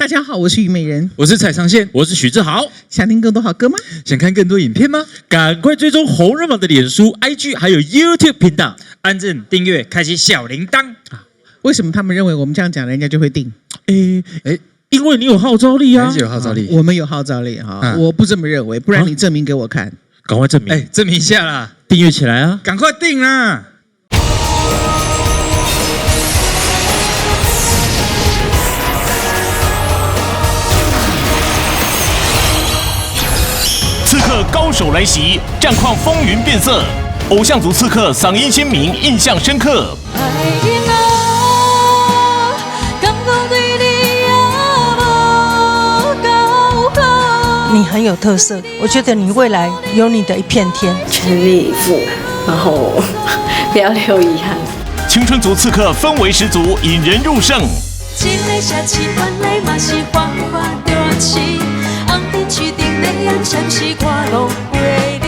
大家好，我是虞美人，我是蔡昌宪，我是许志豪。想听更多好歌吗？想看更多影片吗？赶快追踪红人榜的脸书、IG 还有 YouTube 频道，按赞、订阅、开启小铃铛。为什么他们认为我们这样讲，人家就会订？哎哎，因为你有号召力啊！有号召力，我们有号召力哈，我不这么认为，不然你证明给我看。赶快证明，哎，证明一下啦！订阅起来啊！赶快订啦！刺客高手来袭，战况风云变色。偶像组刺客嗓音鲜明，印象深刻。你很有特色，我觉得你未来有你的一片天。全力以赴，然后不要留遗憾。青春组刺客氛围十足，引人入胜。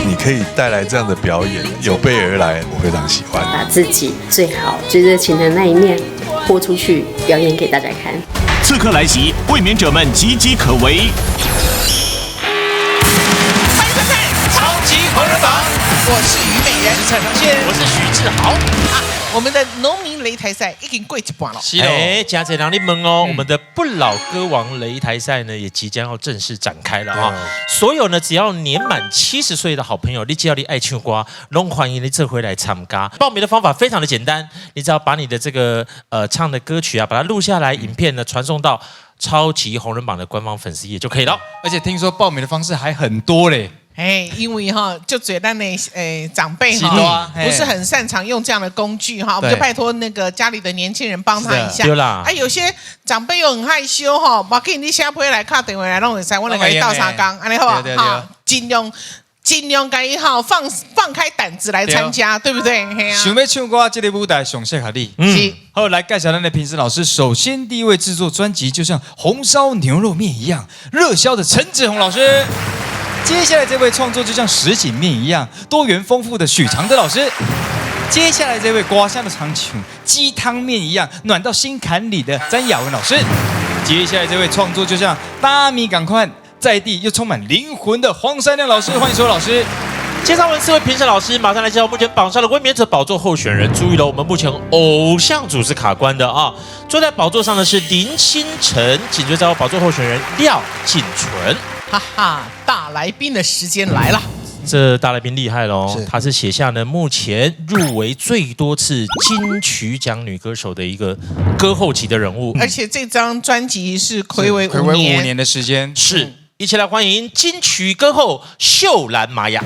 你可以带来这样的表演，有备而来，我非常喜欢。把自己最好、最热情的那一面播出去，表演给大家看。刺客来袭，卫冕者们岌岌可危。欢迎收看《超级红人榜》，我是虞美人，我是蔡昌宪，我是许志豪。我们的农民擂台赛已经过一半了。是哎，真济人咧问哦，我们的不老歌王擂台赛呢，也即将要正式展开了啊！所有呢，只要年满70岁的好朋友，你只要你爱唱歌，拢欢迎你这回来参加。报名的方法非常的简单，你只要把你的这个唱的歌曲啊，把它录下来，影片呢传送到超级红人榜的官方粉丝页就可以了。而且听说报名的方式还很多嘞。哎，因为哈，就觉得那长辈哈，不是很擅长用这样的工具哈，我们就拜托那个家里的年轻人帮他一下。对啦。啊，有些长辈又很害羞哈，无紧你写批来敲电话来拢会使，我来共你斗相共，按呢好无？哈，尽量尽量共伊哈放开胆子来参加，对不对？想欲唱歌，这个舞台上适合你。是。好，来介绍咱的评审老师。首先，第一位制作专辑就像红烧牛肉面一样热销的陈志宏老师。接下来这位创作就像什锦面一样多元丰富的许常德老师，接下来这位歌声的长像鸡汤面一样暖到心坎里的詹雅雯老师，接下来这位创作就像大米共款在地又充满灵魂的黄山亮老师，欢迎所有老师。介绍完四位评审老师，马上来介绍目前榜上的卫冕者宝座候选人。注意了，我们目前偶像组是卡关的啊，坐在宝座上的是林清晨，紧追在我宝座候选人廖锦纯。哈哈，大来宾的时间来了。这大来宾厉害喽，他是写下呢目前入围最多次金曲奖女歌手的一个歌后级的人物，而且这张专辑是睽违五年的时间。是，一起来欢迎金曲歌后秀兰玛雅。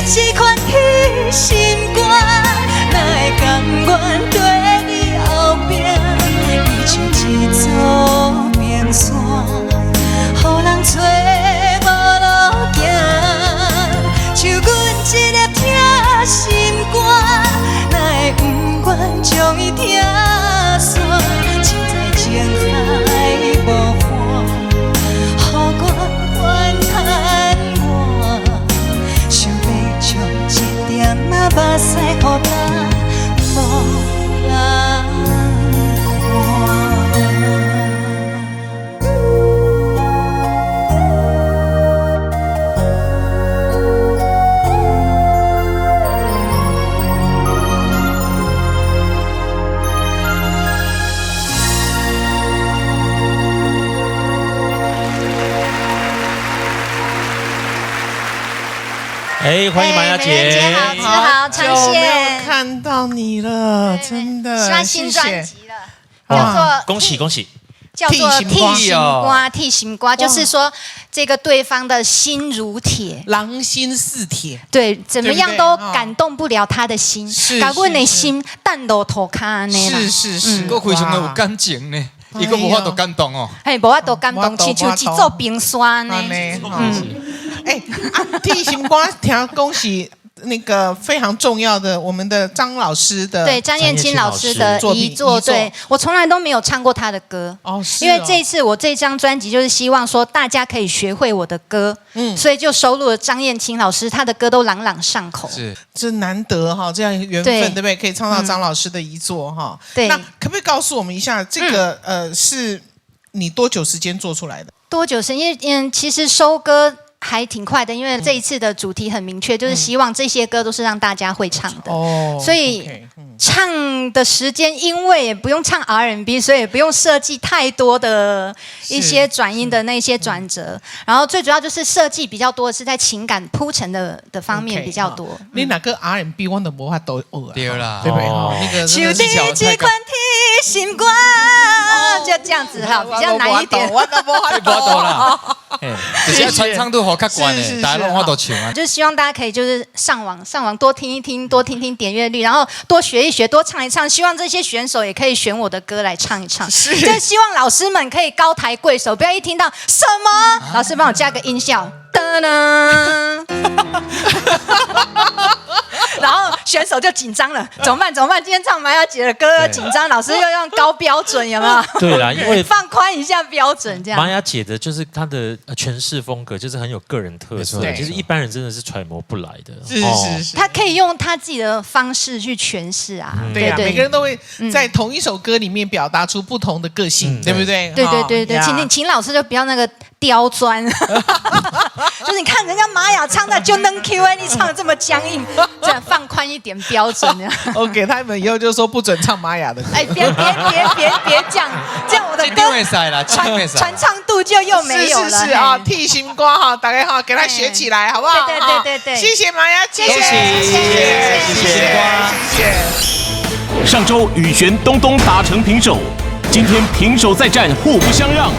这款铁心肝，哪会甘愿缀你后壁？拆散，凊知情海無岸，予我怨叹我，想欲將這點仔目屎予干，無人看。哎，歡迎瑪雅姐，好，志豪，久沒有看到你了，真的，發新專輯了，叫做恭喜恭喜，叫做鐵心肝，鐵心肝，就是說這個對方的心如鐵，狼心似鐵，對，怎麼樣都感動不了他的心，搞阮的心彈落塗跤呢啦，是是是，閣非常的有感情呢，伊閣無法度感動哦，嘿，無法度感動，親像一座冰山呢，嗯。哎，鐵心肝聽講是那個非常重要的，我們的張老師的，對張燕青老師的遺作，對我從來都沒有唱過他的歌哦，因為這次我這張專輯就是希望說大家可以學會我的歌，嗯，所以就收錄了張燕青老師他的歌都朗朗上口，是，這難得哈，這樣緣分對不對？可以唱到張老師的遺作哈，對，那可不可以告訴我們一下，這個是你多久時間做出來的？多久時間？因為其實收歌還挺快的，因為這一次的主題很明確，就是希望這些歌都是讓大家會唱的。哦，所以唱的時間，因為也不用唱 R&B，所以也不用設計太多的一些轉音的那些轉折。然後最主要就是設計比較多的是在情感鋪陳的方面比較多。你哪個 R&B 我都無法度學對啦，對不對？那個像你這款鐵心肝，就這樣子哈，比較難一點。我都無法度啦。就是傳唱度好較懸的，大家攏有法度唱啊。就是希望大家可以就是上網多聽一聽，多聽聽點閱率，然後多學一學，多唱一唱。希望這些選手也可以選我的歌來唱一唱。是，就希望老師們可以高抬貴手，不要一聽到什麼，老師幫我加個音效，噔噔。然後選手就緊張了，怎麼辦？怎麼辦？今天唱瑪雅姐的歌緊張，老師又用高標準，有沒有？對啦，因為放寬一下標準，這樣。瑪雅姐的就是她的詮釋風格，就是很有個人特色，其實一般人真的是揣摩不來的。是是是，她可以用她自己的方式去詮釋啊。對啊，每個人都會在同一首歌裡面表達出不同的個性，對不對？對對對對，請老師就不要那個刁鑽，就是你看人家瑪雅唱的就能 Q 哎，你唱的這麼僵硬，這樣放寬一點標準。 OK，他們以後就說不准唱瑪雅的歌。哎，別別別別別講，這樣我的歌傳唱度就又沒有了。是是是啊，鐵心肝哈，大家哈，給他學起來，好不好？對對對對對，謝謝瑪雅姐，謝謝謝謝謝謝。上週宇璇東東打成平手，今天平手再戰，互不相讓。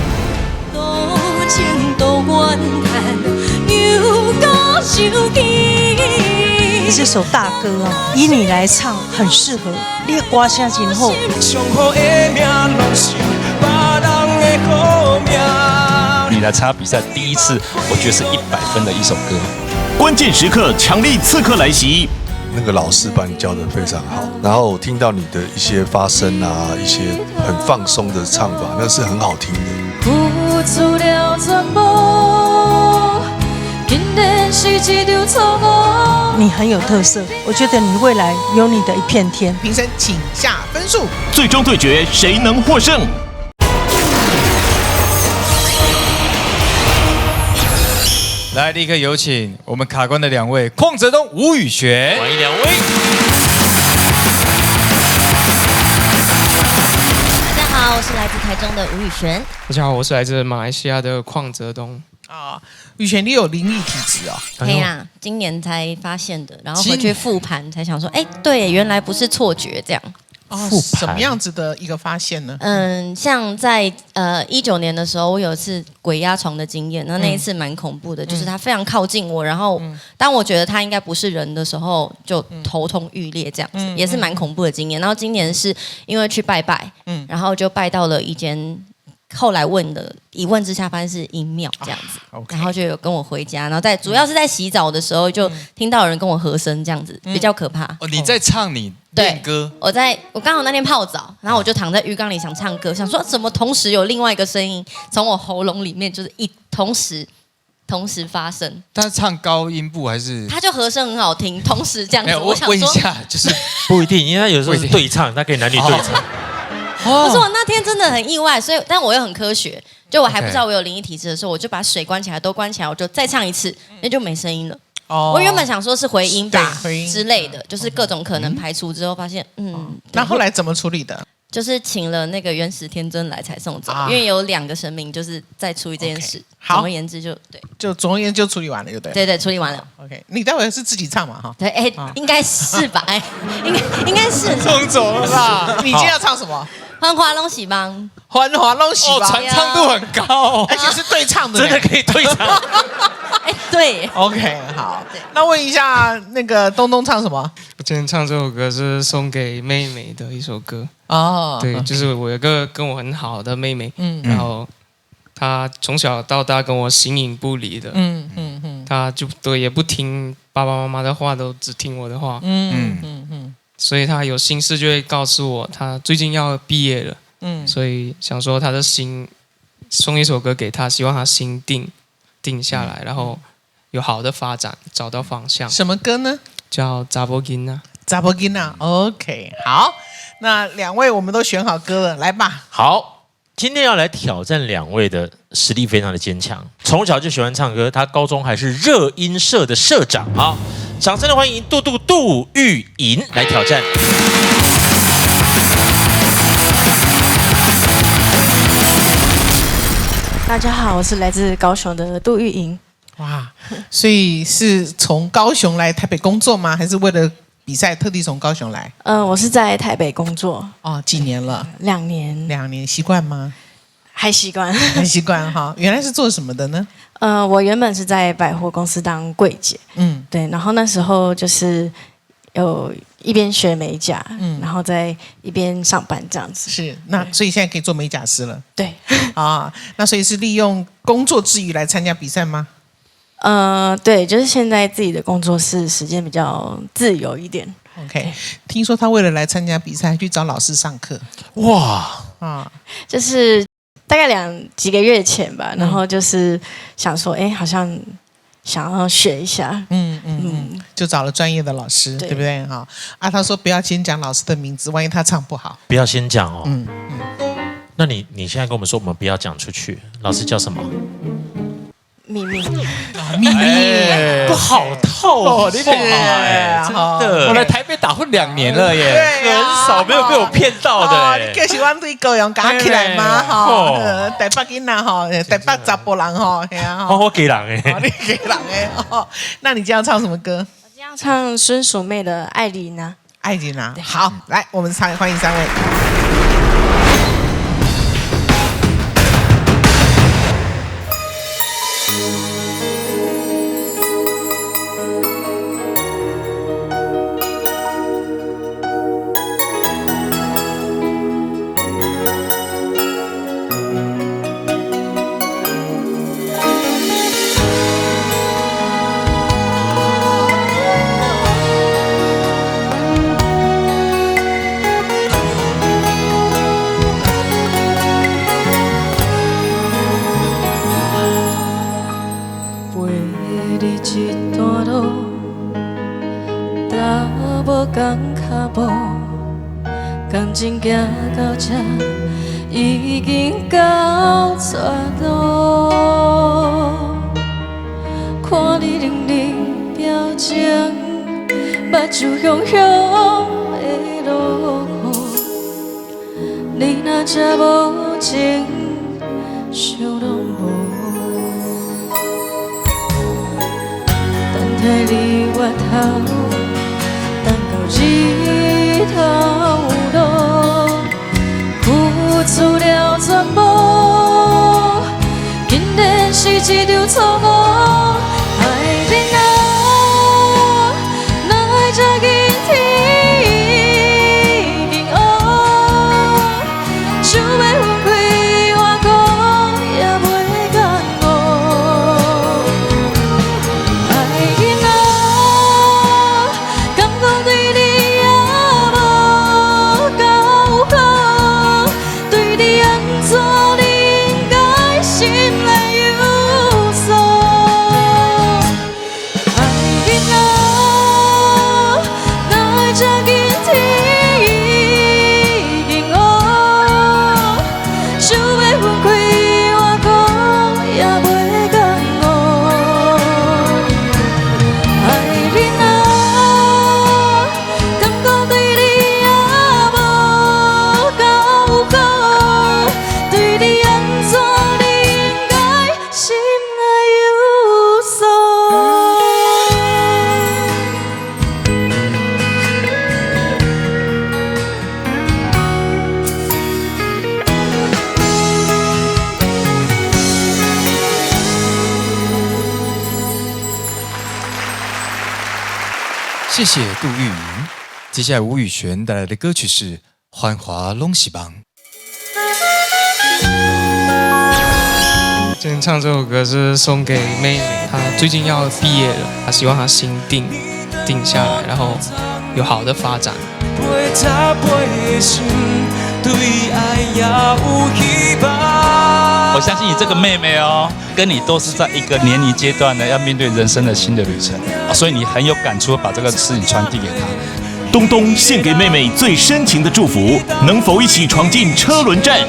這首大歌啊，以你來唱很適合，你的歌聲真好。你來參加比賽第一次，我覺得是100分的一首歌。關鍵時刻，強力刺客來襲。那個老師把你教得非常好，然後我聽到你的一些發聲啊，一些很放鬆的唱法，那是很好聽的。付出了全部，竟然是一場錯誤。你很有特色，我覺得你未來有你的一片天。評審請下分數，最終對決誰能獲勝？來，立刻有請我們卡關的兩位，鄺澤東、吳宇璇，歡迎兩位。大家好，我是來自台中的吳宇璇。大家好，我是來自馬來西亞的鄺澤東。啊，宇璇，你有靈異體質哦？對啊，今年才發現的，然後回去復盤才想說，哎，對，原來不是錯覺這樣。哦，什麼樣子的一個發現呢？嗯，像在19年的時候，我有一次鬼壓床的經驗，那一次蠻恐怖的，就是他非常靠近我，然後當我覺得他應該不是人的時候，就頭痛欲裂這樣子，也是蠻恐怖的經驗。然後今年是因為去拜拜，然後就拜到了一間后来问的，一问之下发现是阴庙这样子，然后就有跟我回家，然后在主要是在洗澡的时候就听到有人跟我和声这样子，比较可怕。哦，你在唱你练歌，我刚好那天泡澡，然后我就躺在浴缸里想唱歌，想说怎么同时有另外一个声音从我喉咙里面就是一同时发生。他唱高音部还是？他就和声很好听，同时这样子。我问一下，就是不一定，因为他有时候是对唱，他可以男女对唱。可是我那天真的很意外，所以但我又很科学，就我还不知道我有灵异体质的时候，我就把水关起来，都关起来，我就再唱一次，那就没声音了。哦，我原本想说是回音吧之类的，就是各种可能排除之后，发现那后来怎么处理的？就是请了那个元始天尊来才送走，因为有两个神明就是在处理这件事。总而言之就对，就总而言之就处理完了，就对。对对，处理完了。 OK，你待会是自己唱嘛？哈。对，哎，应该是吧？哎，应该是。送走了啦。你今天要唱什么？繁华拢是梦，繁华拢是梦，传唱度很高，而且是对唱的，真的可以对唱。哎，对。 OK，好。那问一下，那个东东唱什么？我今天唱这首歌是送给妹妹的一首歌。哦，对，就是我有个跟我很好的妹妹，然后她从小到大跟我形影不离的，她就对也不听爸爸妈妈的话，都只听我的话，所以她有心事就会告诉我，她最近要毕业了，所以想说她的心送一首歌给她，希望她心定定下来，然后有好的发展，找到方向。什么歌呢？叫《查某囡仔》。查某囡仔，OK，好。那两位我们都选好歌了，来吧。好，今天要来挑战两位的实力非常的坚强，从小就喜欢唱歌，他高中还是热音社的社长啊！掌声的欢迎杜杜杜玉莹来挑战。大家好，我是来自高雄的杜玉莹。哇，所以是从高雄来台北工作吗？还是为了比赛特地从高雄来？嗯，我是在台北工作。哦，几年了？2年。 2年，习惯吗？还习惯，还习惯哈。原来是做什么的呢？我原本是在百货公司当柜姐。对，然后那时候就是有一边学美甲，然后在一边上班这样子。是，那所以现在可以做美甲师了。对。啊，那所以是利用工作之余来参加比赛吗？对，就是现在自己的工作室时间比较自由一点。 OK，听说他为了来参加比赛，去找老师上课。哇啊，就是大概几个月前吧，然后就是想说，哎，好像想要学一下。就找了专业的老师，对不对？哈啊，他说不要先讲老师的名字，万一他唱不好。不要先讲哦。那你现在跟我们说，我们不要讲出去，老师叫什么？秘密，秘密不好透哦，你真的，我来台北打混2年了耶，很少没有被我骗到的。你叫是阮对高雄夹起来吗？哈，台北囡仔吼，台北查埔人吼，嘿啊，我给人诶，你给人诶。那你今天要唱什么歌？我今天要唱孙淑媚的《爱丽娜》。爱丽娜，好，来，我们唱，欢迎三位。感情行到这，已经到绝路。看你冷冷表情，目睭雄雄的落雨。你若这无情，想拢无。等待你回头，等到日头落，付出了全部，竟然是一场错误。爱你啊，哪会这紧天经乌，想欲分开，偌苦。謝謝杜玉瑩。接下來吳宇璇帶來的歌曲是《繁華攏是夢》。今天唱這首歌是送給妹妹，她最近要畢業了，她希望她心定定下來，然後有好的發展。我相信你這個妹妹哦，跟你都是在一個年齡階段呢，要面對人生的新的旅程，所以你很有感觸，把這個事情傳遞給她。東東獻給妹妹最深情的祝福，能否一起闖進車輪戰？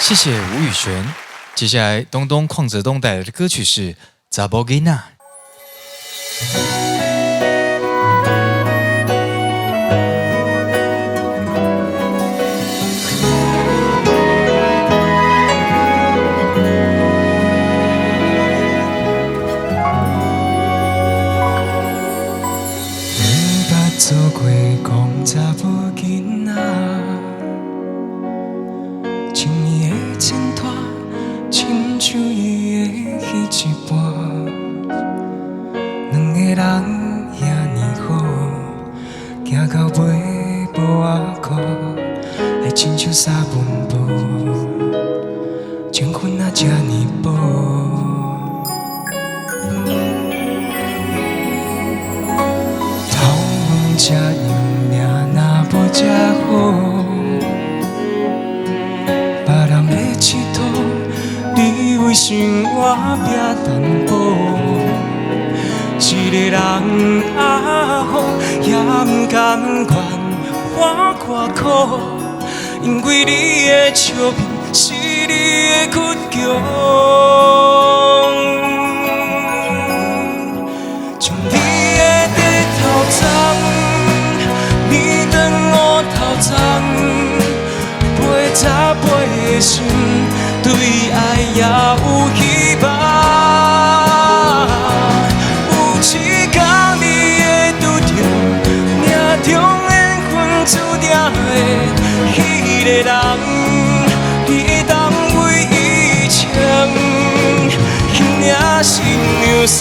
謝謝吳宇璇。接下來，東東鄺澤東帶來的歌曲是《查某囡仔》。你捌做過講查某囡仔，穿伊的前拖，親像伊的彼一半，兩個人遐呢好，行到尾無仔顧，愛親像三分布，情分啊這呢薄。头毛这样命若无这好，别人的笑生活拼淡薄，一个人阿好也毋甘愿活偌苦，因为你的笑面是你的倔强。将你的低头鬃变长乌头鬃，飞早飞的心对爱也有希望。有一天你会拄著命中缘分注定的彼个人，你会当为伊穿彼领新娘衫。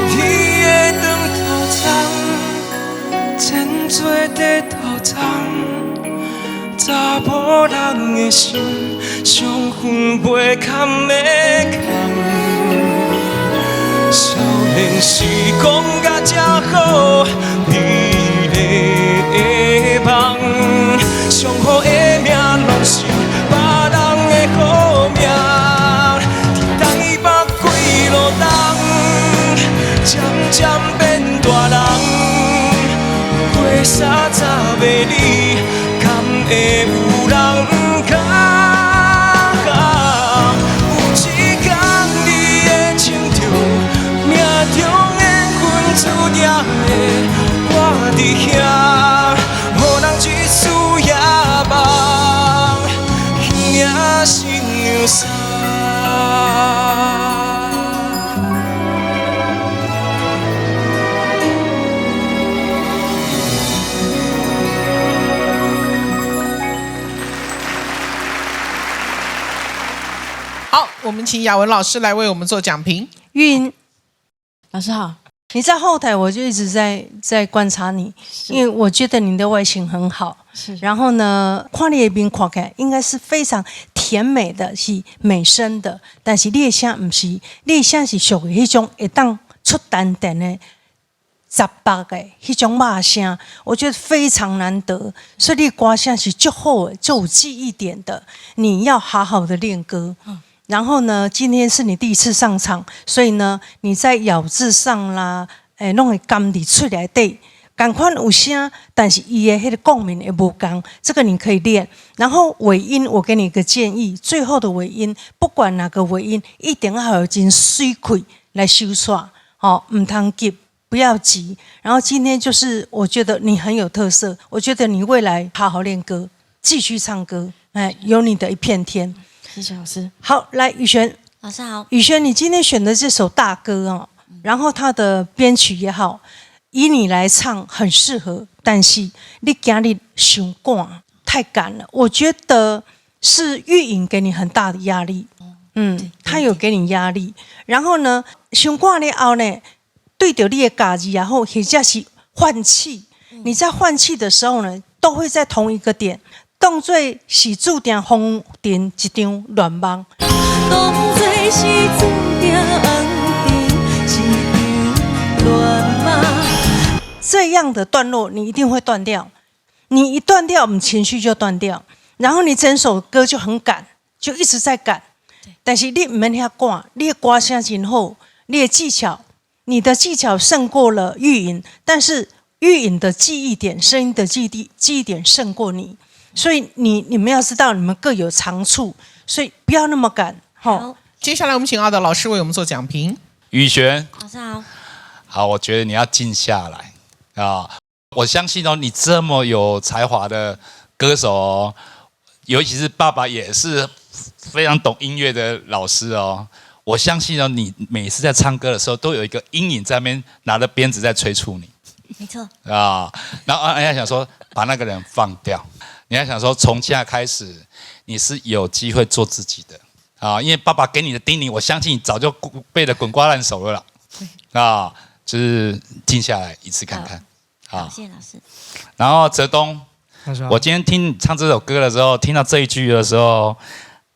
你的长头鬃，剪做短头鬃，查某人的心，伤痕袂堪的空。少年时讲甲这好，美丽的梦，上好的命拢是别人的好命。伫台北几落冬，渐渐变大人，过30的你，敢会有人不甘？有一天你会穿著命中缘分注定的，我伫遐，予人一丝野望，彼领新娘衫。好，我们请雅文老师来为我们做讲评。玉音老师好，你在后台，我就一直在观察你，因为我觉得你的外形很好。然后呢，看你的面看起来应该是非常甜美的，是美声的，但是你的声不是，你的声是属于那种会当出丹田的杂白的那种肉声，我觉得非常难得。所以你的歌声是足好的，足有记忆点的，你要好好的练歌。然后呢，今天是你第一次上场，所以呢，你在咬字上啦，拢会甘伫喙内底，同款有声，但是伊的彼个共鸣会无仝，这个你可以练。然后尾音，我给你一个建议，最后的尾音，不管哪个尾音，一定要有真水气来收煞，吼，毋通急，不要急。然后今天就是，我觉得你很有特色，我觉得你未来好好练歌，继续唱歌，有你的一片天。谢谢老师。好，来宇轩。老师好。宇轩，你今天选的这首大歌哦，然后他的编曲也好，以你来唱很适合，但是你今日太赶，太赶了，我觉得是玉颖给你很大的压力。他有给你压力。然后呢，太赶了后呢，对着你的家己也好，或者是换气，你在换气的时候呢，都会在同一个点。当作是注定风尘一场乱梦。当作是注定红尘一场乱梦。这样的段落你一定会断掉，你一断掉，我们情绪就断掉，然后你整首歌就很赶，就一直在赶。但是你唔免遐赶，你的歌声真好，你的技巧胜过了玉莹，但是玉莹的记忆点、声音的记忆点胜过你。所以你们要知道，你们各有长处，所以不要那么赶。好，接下来我们请阿德老师为我们做讲评。宇璇，老师好。好，我觉得你要静下来啊！我相信哦，你这么有才华的歌手哦，尤其是爸爸也是非常懂音乐的老师哦。我相信哦，你每次在唱歌的时候，都有一个阴影在那边拿着鞭子在催促你。没错。啊，然后人家想说把那个人放掉。你要想说，从现在开始，你是有机会做自己的啊！因为爸爸给你的叮咛，我相信你早就背得滚瓜烂熟了啦。啊，就是静下来一次看看。好，谢谢老师。然后泽东，我今天听你唱这首歌的时候，听到这一句的时候，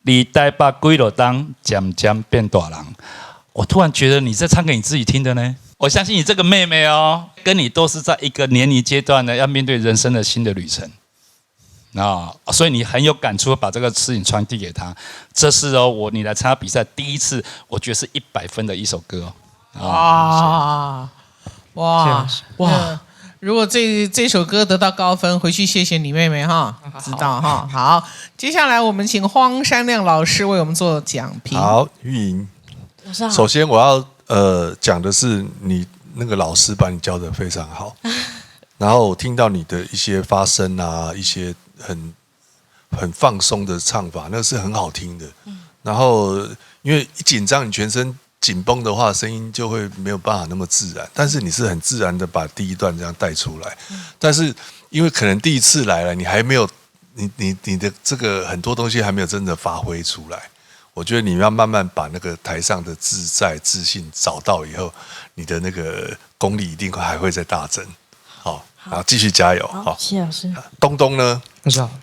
你台北几落冬，渐渐变大人。我突然觉得你在唱给你自己听的呢。我相信你這個妹妹哦，跟你都是在一個年齡階段呢，要面對人生的新的旅程啊，所以你很有感觸，把這個事情傳遞給她。這是哦，你來參加比賽第一次，我覺得是100分的一首歌哦。哇哇哇！如果這首歌得到高分，回去謝謝你妹妹哈，知道哈。好，接下來我們請荒山亮老師為我們做講評。好，玉瑩，首先我要講的是你那個老師把你教得非常好，然後我聽到你的一些發聲啊，一些很放鬆的唱法，那是很好聽的。然後因為一緊張，你全身緊繃的話，聲音就會沒有辦法那麼自然。但是你是很自然的把第一段這樣帶出來。但是因為可能第一次來了，你還沒有，你的這個很多東西還沒有真的發揮出來。我覺得你要慢慢把那個台上的自在自信找到以後，你的那個功力一定會還會再大增。好，好，繼續加油。好，謝謝老師。東東呢？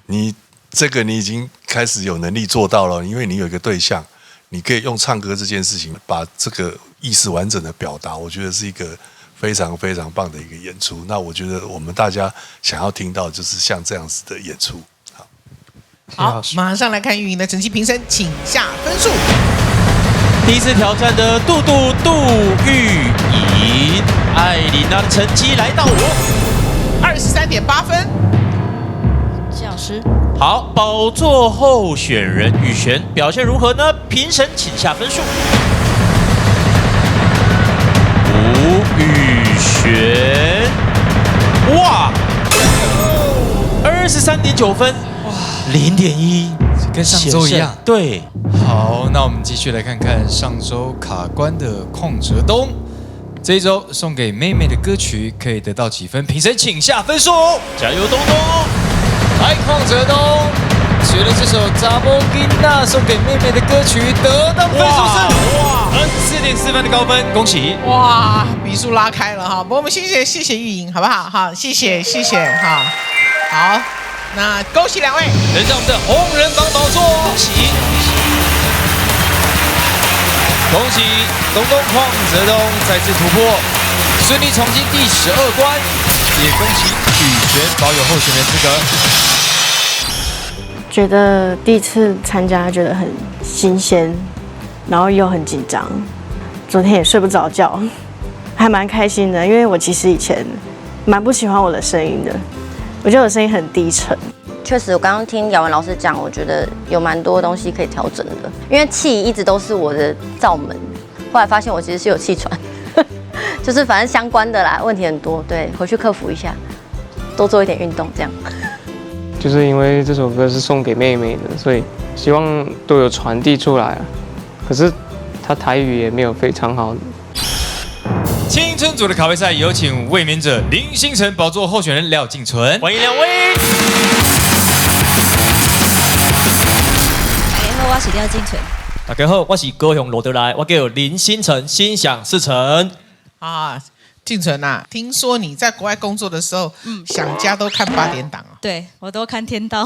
你這個你已經開始有能力做到了，因為你有一個對象，你可以用唱歌這件事情把這個意思完整的表達，我覺得是一個非常非常棒的一個演出。那我覺得我們大家想要聽到就是像這樣子的演出。好，馬上來看玉瑩的成績評審，請下分數。第一次挑戰的杜杜杜玉瑩，艾琳娜的成績來到23.8分。謝老師。好，寶座候選人宇璇表現如何呢？評審請下分數。吳宇璇，哇，23.9分，哇，0.1，跟上周一樣。對，好，那我們繼續來看看上周卡關的鄺哲東，這一周送給妹妹的歌曲可以得到幾分？評審請下分數。加油，東東！來，鄺哲東，覺得這首《查某囡仔》送給妹妹的歌曲得到分數是哇24.4分的高分，恭喜！哇，比數拉開了哈！不過我們謝謝謝謝玉瑩，好不好？好，謝謝謝謝哈。好，那恭喜兩位登上我們的紅人榜寶座，恭喜恭喜東東鄺哲東再次突破，順利闖進第12關，也恭喜宇璇保有候選人資格。覺得第一次參加覺得很新鮮，然後又很緊張，昨天也睡不着覺，還蠻開心的，因為我其實以前蠻不喜歡我的聲音的，我覺得我聲音很低沉。確實，我剛剛聽雅文老師講，我覺得有蠻多東西可以調整的，因為氣一直都是我的罩門，後來發現我其實是有氣喘，就是反正相關的啦，問題很多，對，回去克服一下，多做一點運動，這樣。就是因為這首歌是送給妹妹的，所以希望都有傳遞出來啊。可是她台語也沒有非常好。青春組的卡位賽，有請衛冕者林星辰寶座候選人廖靜純，歡迎兩位。大家好，我是廖靜純。大家好，我是高雄羅德來，我叫林星辰，心想事成。啊，靜純啊，聽說你在國外工作的時候，想家都看八點檔啊？對，我都看天道。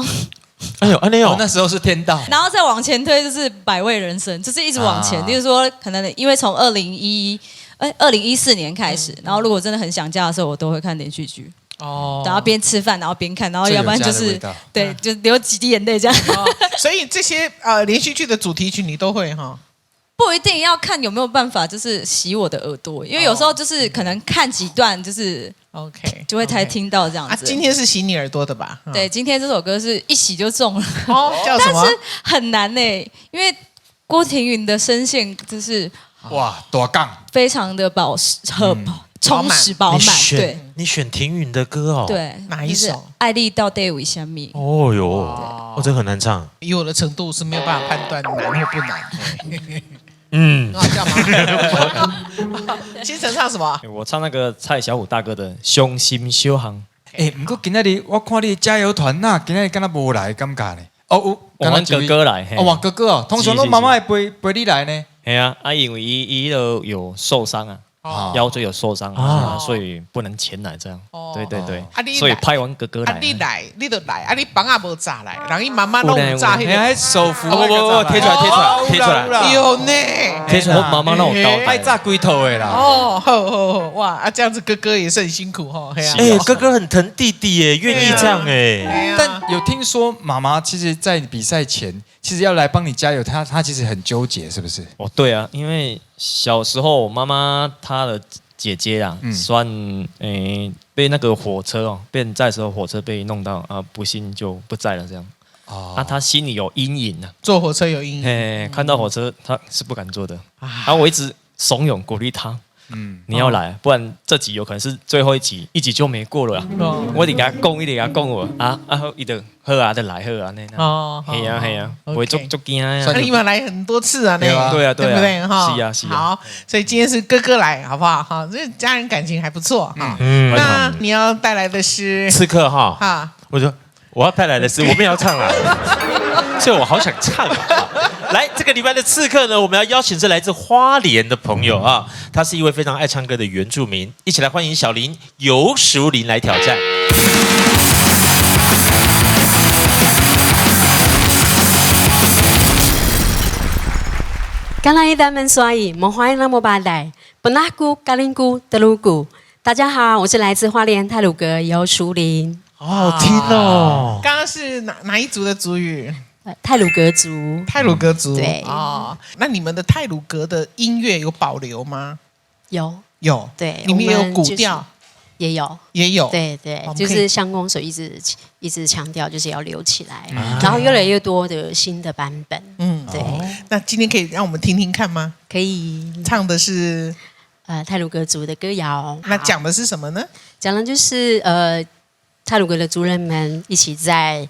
哎呦，哎呦，那時候是天道。然後再往前推就是百味人生，就是一直往前。例如說，可能因為從2014年開始，然後如果真的很想家的時候，我都會看連續劇。哦，然後邊吃飯，然後邊看，然後要不然就是對，就流幾滴眼淚這樣。所以這些連續劇的主題曲你都會哈？不一定要看有沒有辦法，就是洗我的耳朵，因為有時候就是可能看幾段就是 OK 就會才聽到這樣子。啊，今天是洗你耳朵的吧？對，今天這首歌是一洗就中了。哦，叫什麼？但是很難呢，因為郭庭雲的聲線就是哇，大槓，非常的飽很充實飽滿。對，你選庭雲的歌哦？對，哪一首？愛你到底為啥物？哦喲，哦，這很難唱。以我的程度是沒有辦法判斷難或不難。嗯，很好笑嗎？星辰唱什麼？我唱那個蔡小虎大哥的《傷心小巷》。欸，毋過今仔日我看你的加油團呐，今仔日敢若無來，感覺呢？哦，有，我哥哥來。哦，阮哥哥哦，通常攏媽媽會陪陪你來呢。係啊，啊，因為伊都有受傷啊。腰椎有受傷啊，所以不能前來這樣。對對對，所以派阮哥哥來。啊，你來，你就來，啊，你房仔無紮來，人伊媽媽攏有紮彼個手扶，不不不，貼出來，貼出來，貼出來。有呢，貼出來。我媽媽那種愛紮規套的啦。哦，好好好，哇，啊，這樣子哥哥也是很辛苦哈。哎，哥哥很疼弟弟耶，願意這樣哎。但有聽說媽媽其實，在比賽前，其實要來幫你加油，她其實很糾結，是不是？哦，對啊，因為小時候我媽媽她的姐姐啊，算被那個火車哦，被人載的時候火車被弄到啊，不幸就不在了這樣。哦，啊，她心裡有陰影啊。坐火車有陰影。嘿，看到火車她是不敢坐的。然後我一直慫恿鼓勵她。嗯，你要來，不然這集有可能是最後一集，一集就沒過了。我一直共伊講，一直共伊講我，啊啊好，伊就好啊，就來好啊，那哦，係啊係啊，不會足足驚啊。那你們來很多次啊，對啊對啊，對不對哈？是啊是啊。好，所以今天是哥哥來，好不好？哈，這家人感情還不錯哈。嗯，那你要帶來的是刺客哈？哈，我說我要帶來的是，我們要唱了，所以我好想唱啊。來，這個禮拜的刺客呢，我們要邀請是來自花蓮的朋友啊，他是一位非常愛唱歌的原住民，一起來歡迎小林游淑玲來挑戰。剛來咱們所以，莫歡迎那麼巴來，布納古、加林古、德魯古。大家好，我是來自花蓮太魯閣游淑玲。好好聽哦。剛剛是哪一族的族語？太魯閣族，太魯閣族，對哦。那你們的太魯閣的音樂有保留嗎？有，有，對，你們也有古調，也有，也有，對對，就是鄉公所一直強調，就是要留起來，然後越來越多的新的版本。嗯，對。那今天可以讓我們聽聽看嗎？可以。唱的是太魯閣族的歌謠。那講的是什麼呢？講的就是太魯閣的族人們一起在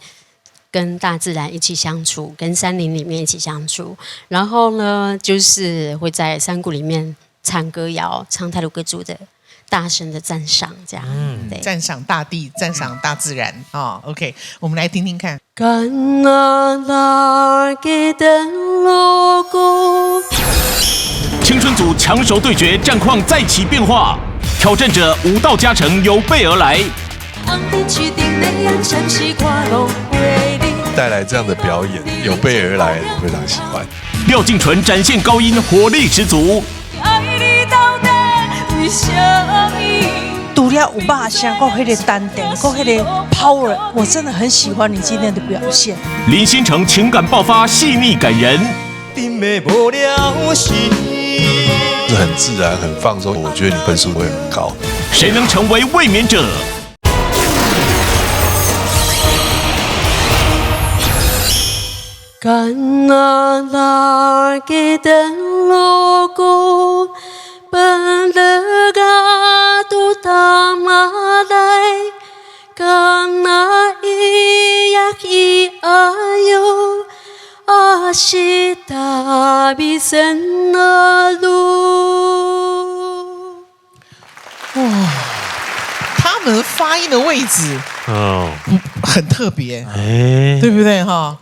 跟大自然一起相處，跟山林裡面一起相處，然後呢，就是會在山谷裡面唱歌謠，唱太魯閣族的大聲的讚賞，這樣，對，讚賞大地，讚賞大自然啊。OK，我們來聽聽看。青春組強手對決，戰況再起變化，挑戰者武道加成有備而來。帶來這樣的表演，有備而來，我非常喜歡。廖敬純展現高音，火力十足。除了有肉聲，閣彼个丹田，閣彼个 power，我真的很喜歡你今天的表現。林心誠情感爆發，細膩感人。是很自然，很放鬆，我覺得你分數會很高。誰能成為衛冕者？哇，他們發音的位置哦，很特別，哎，對不對哈？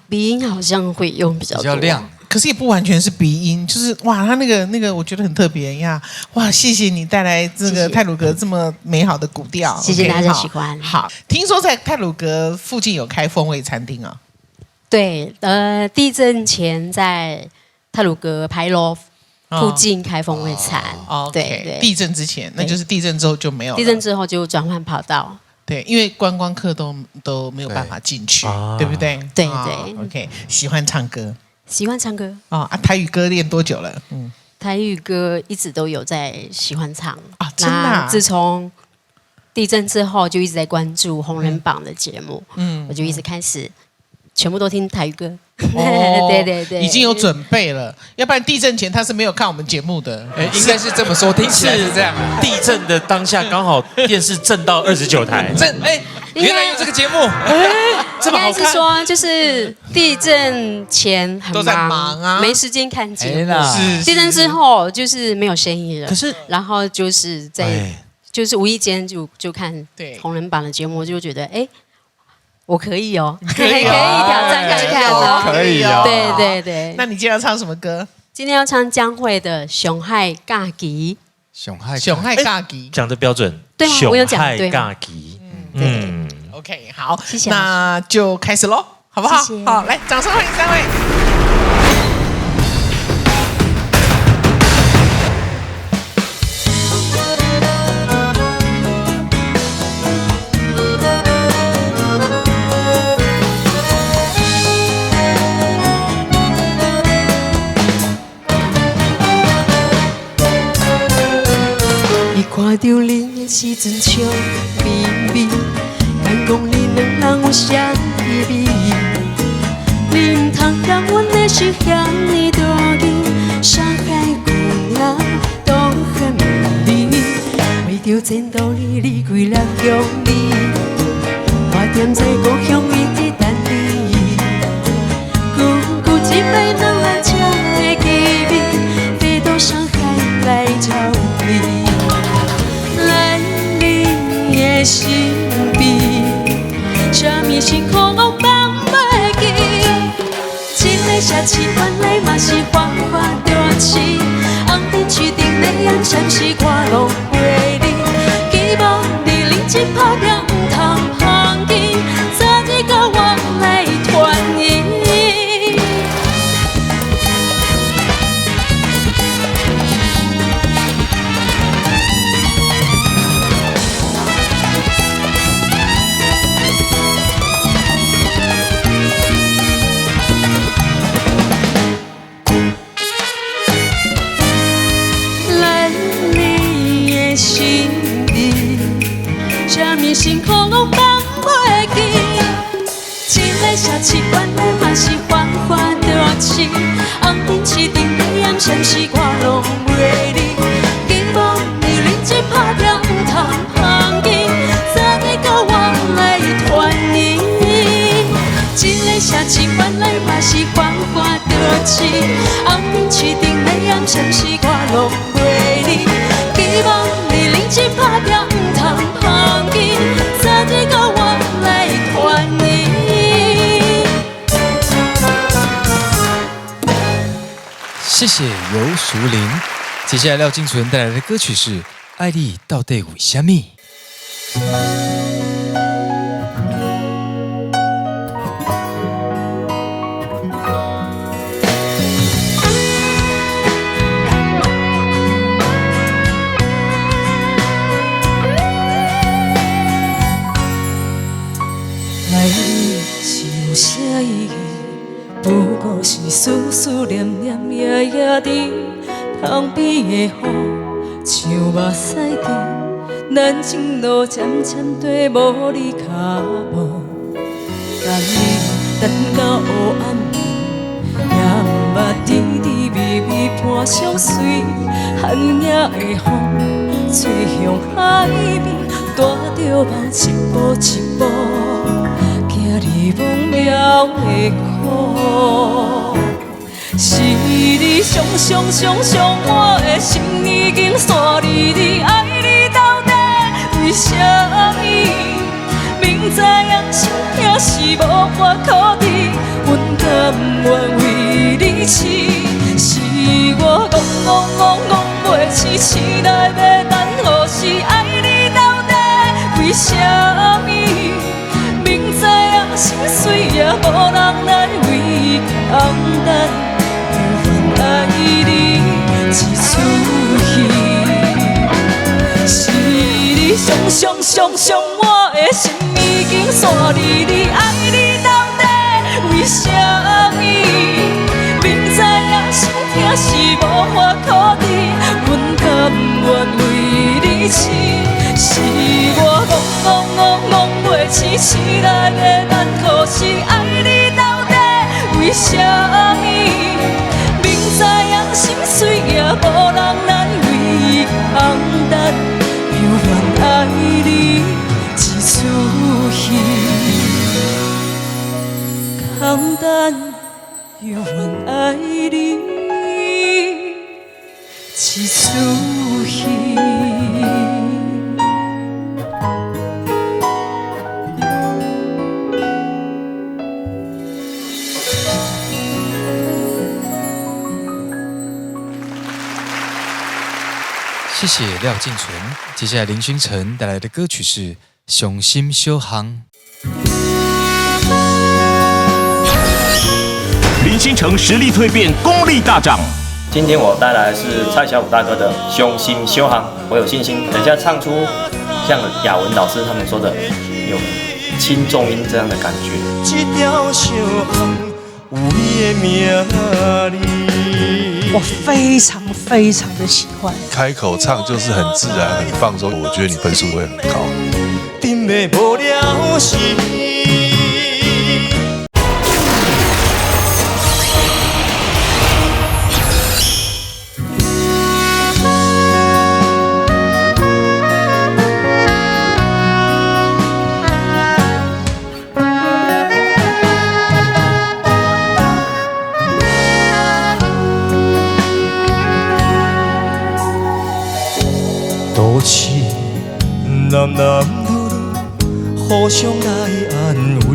鼻音好像會用比較比較亮，可是也不完全是鼻音，就是哇，他那個我覺得很特別呀！哇，謝謝你帶來這個太魯閣這麼美好的古調，謝謝大家喜歡。好，聽說在太魯閣附近有開風味餐廳啊？對，地震前在太魯閣牌樓附近開風味餐。哦，對對，地震之前，那就是地震之後就沒有，地震之後就轉換跑道。對，因為觀光客都沒有辦法進去，對不對？對對。OK，喜歡唱歌，喜歡唱歌。啊，台語歌練多久了？嗯，台語歌一直都有在喜歡唱啊，真的。自從地震之後，就一直在關注紅人榜的節目，嗯，我就一直開始全部都聽台語歌。對對對，已經有準備了，要不然地震前他是沒有看我們節目的。哎，應該是這麼說，聽起來是這樣。地震的當下剛好電視震到29台，震哎，原來有這個節目，哎，這麼好看。應該是說，就是地震前很都在忙啊，沒時間看節目。是地震之後就是沒有聲音了。可是，然後就是在就是無意間就看紅人榜的節目，就覺得哎。我可以哦，可以挑戰看看哦，可以哦，對對對。那你今天要唱什麼歌？今天要唱江蕙的《上海假期》。上海上海假期讲的标准，对啊，我有讲对。假期，嗯，OK，好，谢谢，那就开始喽，好不好？谢谢。好，来，掌声欢迎三位。伊看著恁的时阵笑眯眯，敢讲恁两人有啥秘密？你毋通让阮的心遐呢大紧，山海姑娘都很美丽。为著前途你离开了乡里，我踮在故乡一直等你。久久一摆两人才会见面，飞到上海来找你。来你的身边，啥物辛苦拢放袂记。这个城市原来嘛是繁华都市，红灯区顶的暗闪是我拢袂离。希望你认真打拼，毋通放弃，早日佮我来团圆。来你的身边，啥物辛苦拢放袂记。这个城市原来嘛是繁华都市，红灯区顶的暗闪是我拢袂离。希望你认真打拼，毋通放弃，早日佮我来团圆。这个城市原来嘛是繁华都市，红灯区顶的暗闪是我拢袂离。希望你认真打拼，毋通放弃，早日佮我来团圆。谢谢游淑玲。接下来廖敬纯带来的歌曲是《爱你到底为虾米》。爱你是有啥意义？不过是思思念念，夜夜伫窗边的雨，像目屎滴，咱情路渐渐缀无你脚步，等你等到黑暗暝，也毋捌甜甜蜜蜜伴相随，寒夜的风吹向海边，带著梦一步一步。行入梦了的苦，是你伤伤伤伤我的心已经散离你，爱你到底为啥物？明知影心痛是无法可治，阮甘愿为你痴，是我戆戆戆戆袂醒，醒来欲等何时？爱你到底为啥物？明知影心碎也无人来为承担，犹原爱你一出戏。是你伤伤伤伤我的心已经散离你，爱你到底为啥物？明知影心痛是无法可治，阮甘愿为你痴。是我戆戆戆戆袂醒，醒来欲等何时？爱你到底为啥物？明知影心碎也无人来为承担，犹原爱你一出戏。空等，犹原爱你一出戏。謝謝廖敬純。接下來林勳成帶來的歌曲是《傷心小巷》。林勳成實力蛻變，功力大漲。今天我帶來的是蔡小虎大哥的《傷心小巷》，我有信心，等下唱出像雅文老師他們說的有輕重音這樣的感覺。這條小巷有你的名字。我非常非常的喜歡。開口唱就是很自然、很放鬆，我覺得你分數會很高。都市男男女女互相來安慰，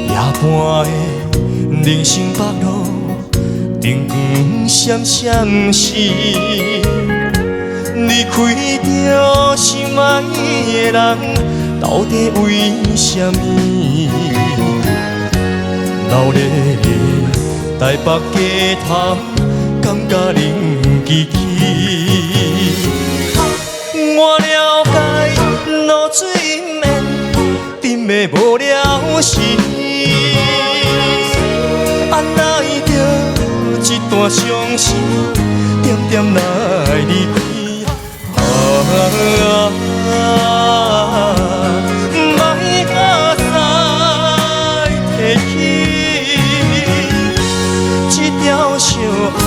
夜半的林森北路，燈光閃閃烁，離開著心愛的人，到底為啥物？鬧熱的台北街頭，感覺冷吱吱。我了解露水姻緣，甜的無了時，按捺著這段相思，點點來離開。啊，莫閣再提起這條小巷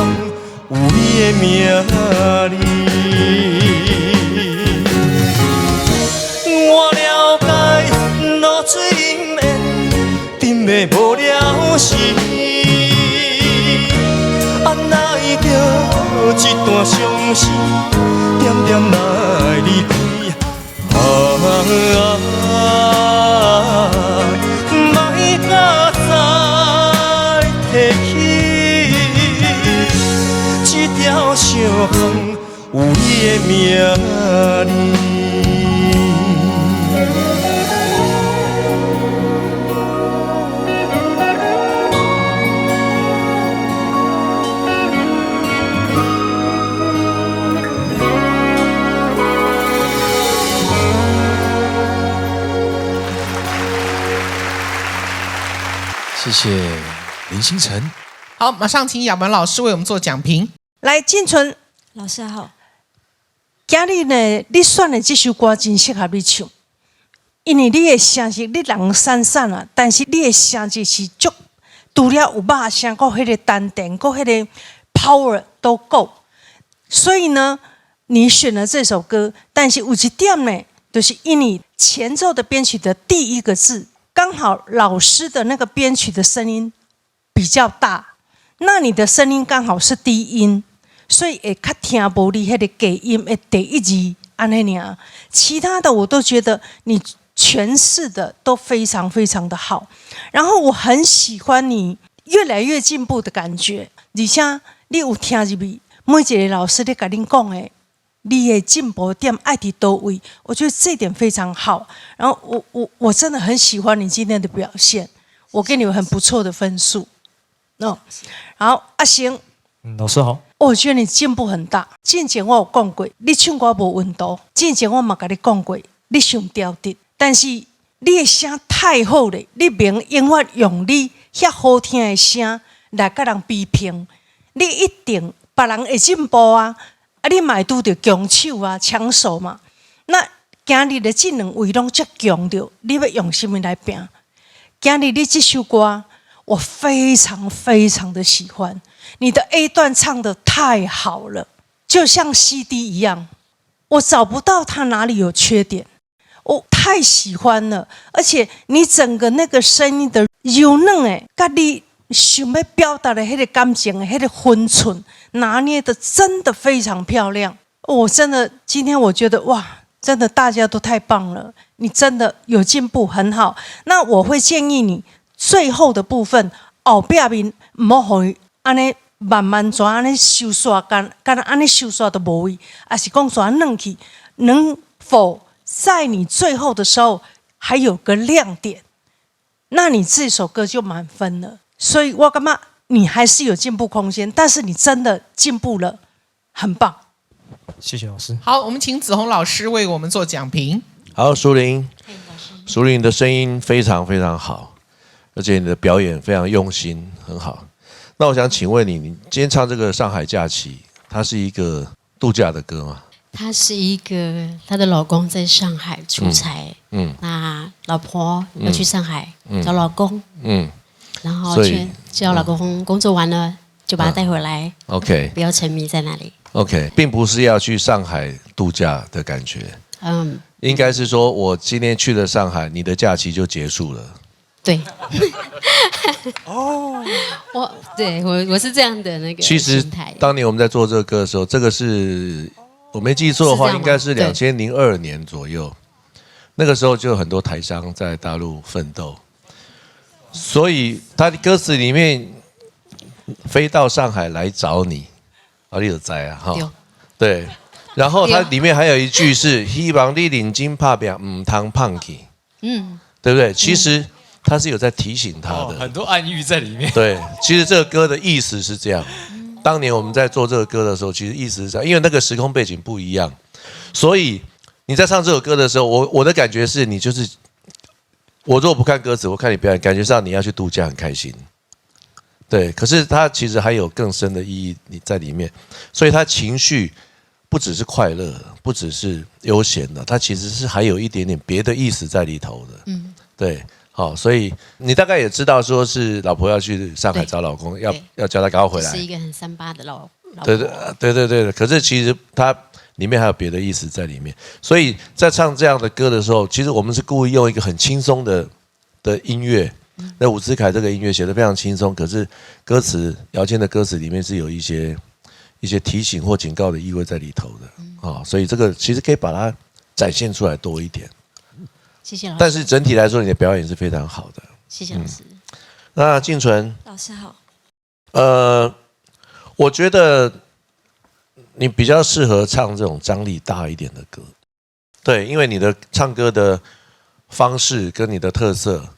有你的名字。我了解露水姻緣，甜的無了時，按捺著這段相思，點點來離開。啊，莫閣再提起這條小巷有你的名字。謝謝林星辰。好，馬上請雅文老師為我們做講評。來，進純老師好。今日呢，你選的這首歌真適合你唱，因為你的聲色，你人瘦瘦啊，但是你的聲色是足，除了有肉聲，閣彼個丹田，閣彼個 power 都夠。所以呢，你選了這首歌，但是有一點呢，就是因為前奏的編曲的第一個字，剛好老師的那個編曲的聲音比較大，那你的聲音剛好是低音，所以會較聽無你彼個低音的第一字按呢爾。其他的我都覺得你詮釋的都非常非常的好，然後我很喜歡你越來越進步的感覺，而且你有聽入去，每一個老師咧共恁講的，你的進步點愛佇佗位，我覺得這點非常好。然後我真的很喜歡你今天的表現，我給你很不錯的分數。哦，好，阿星，老師好。我覺得你進步很大。之前我有講過，你唱歌無溫度。之前我嘛共你講過，你傷調直，但是你的聲太好了，你袂用永遠用你遐好聽的聲來佮人比拼，你一定別人會進步啊！啊，你嘛會拄著強手啊，搶手嘛。那今日的這兩位攏遮強著，你欲用啥物來拼？今日你這首歌，我非常非常的喜歡。你的 A 段唱得太好了，就像 CD 一樣，我找不到它哪裡有缺點，我太喜歡了。而且你整個那個聲音的柔軟的，佮你想欲表達的彼個感情的彼個分寸拿捏得真的非常漂亮。我真的今天我覺得哇，真的大家都太棒了，你真的有進步，很好。那我會建議你最後的部分後壁面毋好予按呢慢慢怎按呢收煞，敢敢若按呢收煞都無位，抑是講煞軟去，能否在你最後的時候還有個亮點？那你這首歌就滿分了。所以我感覺你還是有進步空間，但是你真的進步了，很棒。謝謝老師。好，我們請子鴻老師為我們做講評。好，淑鈴，淑鈴的聲音非常非常好，而且你的表演非常用心，很好。那我想請問你，你今天唱這個《上海假期》，它是一個度假的歌嗎？她是一個她的老公在上海出差，那老婆要去上海找老公，然後去叫老公工作完了就把他帶回來，OK，不要沉迷在那裡，OK，並不是要去上海度假的感覺，應該是說我今天去了上海，你的假期就結束了。對，哦，我對我是這樣的那個。其實當年我們在做這個歌的時候，這個是我沒記錯的話，應該是2002年左右。那個時候就有很多台商在大陸奮鬥，所以他的歌詞裡面飛到上海來找你，啊，你有知啊，哈，對。然後它裡面還有一句是希望你認真打拼，毋通放棄，對不對？其實。他是有在提醒他的，很多暗喻在裡面。對，其實這個歌的意思是這樣。當年我們在做這個歌的時候，其實意思是這樣，因為那個時空背景不一樣，所以你在唱這首歌的時候，我的感覺是你就是，我如果不看歌詞，我看你表演，感覺上你要去度假很開心。對，可是它其實還有更深的意義你在裡面，所以他情緒不只是快樂，不只是悠閒的，它其實是還有一點點別的意思在裡頭的。對。好，所以你大概也知道，說是老婆要去上海找老公，要叫他趕快回來。是一個很三八的老婆。對對對對對，可是其實他裡面還有別的意思在裡面，所以在唱這樣的歌的時候，其實我們是故意用一個很輕鬆的音樂。那伍思凱這個音樂寫得非常輕鬆，可是歌詞姚謙的歌詞裡面是有一些提醒或警告的意味在裡頭的啊，所以這個其實可以把它展現出來多一點。謝謝老師。但是整體來說，你的表演是非常好的。謝謝老師。那靜純老師好。我覺得你比較適合唱這種張力大一點的歌。對，因為你的唱歌的方式跟你的特色，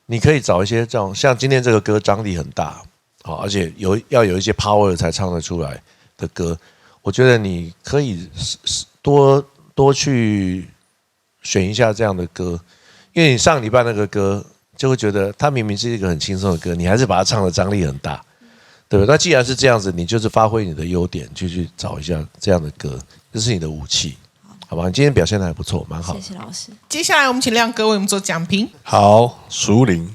你可以找一些這種像今天這個歌張力很大，好，而且要有一些 power 才唱得出來的歌。我覺得你可以多多去選一下這樣的歌，因為你上禮拜那個歌就會覺得它明明是一個很輕鬆的歌，你還是把它唱的張力很大，對不對？那既然是這樣子，你就是發揮你的優點，就去找一下這樣的歌，這是你的武器，好吧？你今天表現得還不錯，蠻好。謝謝老師。接下來我們請亮哥為我們做講評。好，淑鈴，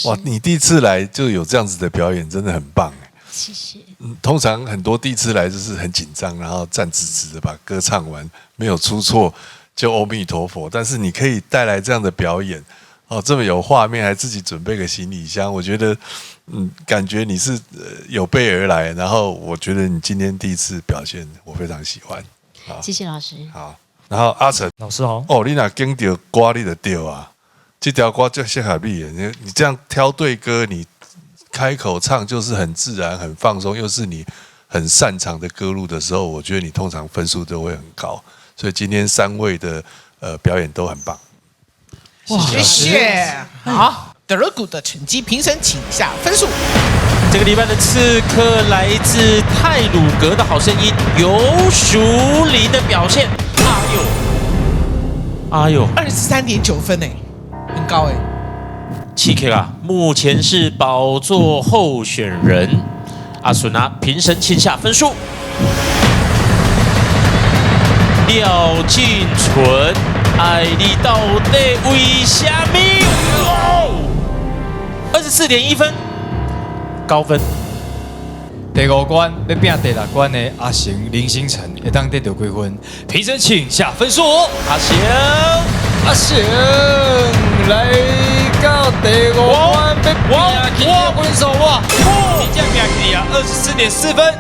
哇，你第一次來就有這樣子的表演，真的很棒。謝謝。通常很多第一次來就是很緊張，然後站直直的把歌唱完，沒有出錯。就阿彌陀佛，但是你可以帶來這樣的表演，哦，這麼有畫面，還自己準備個行李箱，我覺得，感覺你是有備而來。然後我覺得你今天第一次表現，我非常喜歡。好，謝謝老師。好，然後阿成老師好。哦，你若揀著歌，你就對啊，這條歌最適合你的。你這樣挑對歌，你開口唱就是很自然、很放鬆，又是你很擅長的歌路的時候，我覺得你通常分數都會很高。所以今天三位的表演都很棒。哇，謝謝。好，德古的成績，評審請下分數。這個禮拜的刺客來自太魯閣的好聲音，游淑鈴的表現，哎呦，哎呦，23.9分哎，很高哎。七 K 啊，目前是寶座候選人。阿順啊，評審請下分數。廖靜純，愛你到底為啥物？24.1分，高分。第五關欲拼第六關的阿成林星辰會當得著幾分？評審請下分數。阿成，阿成來到第五關欲拼起的分數哇！真正拼起啊，24.4分。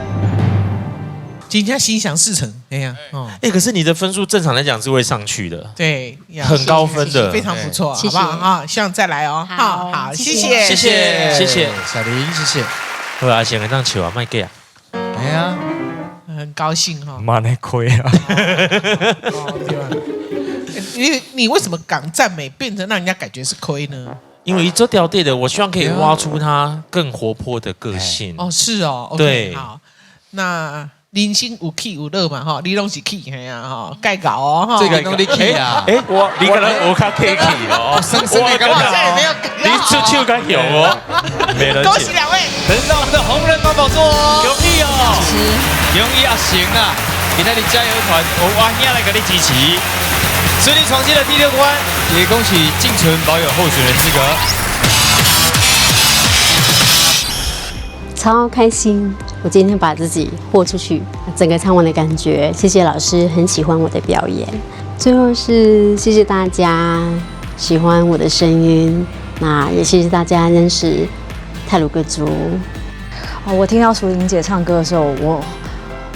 今天心想事成，哎呀，哎，可是你的分數正常來講是會上去的，對，很高分的，非常不錯，好不好啊？希望再來哦，好好，謝謝，謝謝，謝謝小林，謝謝。好啊，先來當笑啊，莫假啊。哎呀，很高兴哈。嘛咧亏啊！你为什么讲赞美变成让人家感觉是亏呢？因为一周掉队的，我希望可以挖出他更活泼的个性。哦，是哦，对，好，那人生有起有落嘛，哈，你拢是起，嘿啊，哈，盖搞哦，哈，这个拢你起啊，哎，我你可能我较客气哦，我好像也没有，你出手敢有哦，恭喜两位，登上我们的红人榜宝座哦，恭喜哦，恭喜阿成啊，今天的加油团，我阿兄来给你支持。顺利闯进了第六关，也恭喜静纯保有候选人资格。超开心！我今天把自己豁出去，整个唱完的感觉，谢谢老师很喜欢我的表演。最后是谢谢大家喜欢我的声音，那也谢谢大家认识泰鲁格族。哦，我听到淑玲姐唱歌的时候，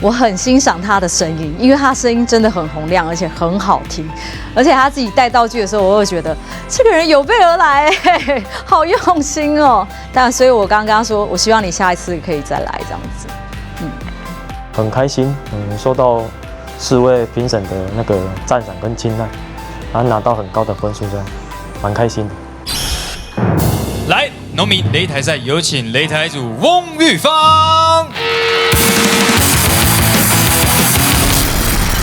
我很欣赏她的声音，因为她声音真的很洪亮，而且很好听。而且她自己带道具的时候，我会觉得这个人有备而来，好用心哦。但所以，我刚刚说，我希望你下一次可以再来这样子。嗯，很开心，受到四位评审的那个赞赏跟青睐，然后拿到很高的分数，这样蛮开心的。来，农民擂台赛，有请擂台主翁玉芳。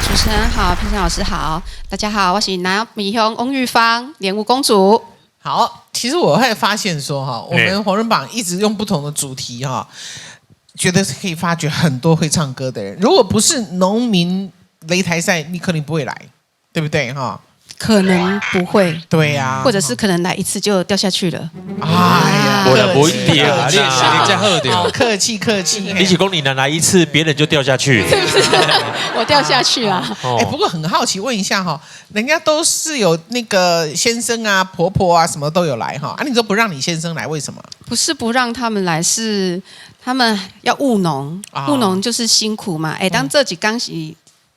主持人好，评审老师好，大家好，我是南米乡翁玉芳，莲雾公主。好，其实我会发现说哈，我们红人榜一直用不同的主题哈，觉得是可以发掘很多会唱歌的人。如果不是农民擂台赛，你可能不会来，对不对哈？可能不会，对呀，或者是可能来一次就掉下去了。哎呀，我的不一定啊，你是你好点，客气客气。你是讲你来一次，别人就掉下去，是不是？我掉下去啊！哎，不过很好奇，问一下哈，人家都是有那个先生啊、婆婆啊，什么都有来哈，啊，你都不让你先生来，为什么？不是不让他们来，是他们要务农，务农就是辛苦嘛。哎，当这几刚是。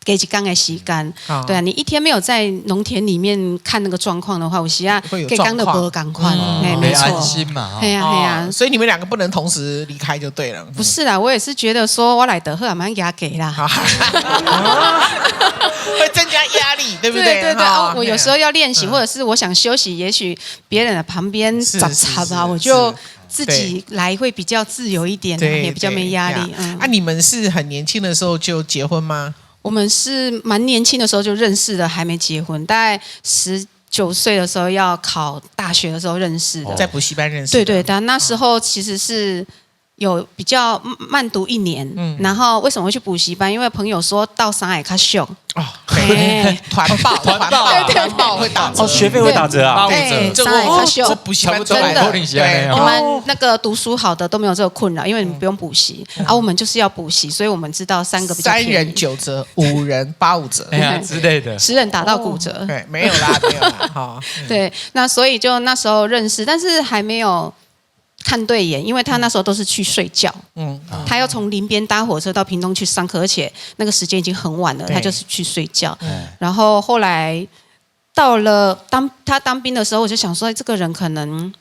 给几缸的时间，对啊，你一天没有在农田里面看那个状况的话，有时啊，给缸的无共款，哎，没错，安心嘛，对呀对呀，所以你们两个不能同时离开就对了。不是啦，我也是觉得说我来得好，蛮给他给啦，会增加压力，对不对？对对对，哦，我有时候要练习，或者是我想休息，也许别人的旁边杂杂吧，我就自己来会比较自由一点，也比较没压力。嗯，啊，你们是很年轻的时候就结婚吗？我们是蛮年轻的时候就认识的，还没结婚，大概19岁的时候要考大学的时候认识的，在补习班认识。对对，但那时候其实是有比较慢读一年，然后为什么会去补习班？因为朋友说到上海较俗哦，团报团报团报会打折哦，学费会打折啊，对，上海较俗，补习班真的，你们那个读书好的都没有这个困扰，因为你们不用补习，而我们就是要补习，所以我们知道3个比较3人9折，5人8、5折，哎呀之类的，10人打到骨折，对，没有啦，没有啦，哈，对，那所以就那时候认识，但是还没有看对眼，因为他那时候都是去睡觉，他要从林边搭火车到屏东去上课，而且那个时间已经很晚了，他就是去睡觉。然后后来到了他当兵的时候，我就想说，这个人可能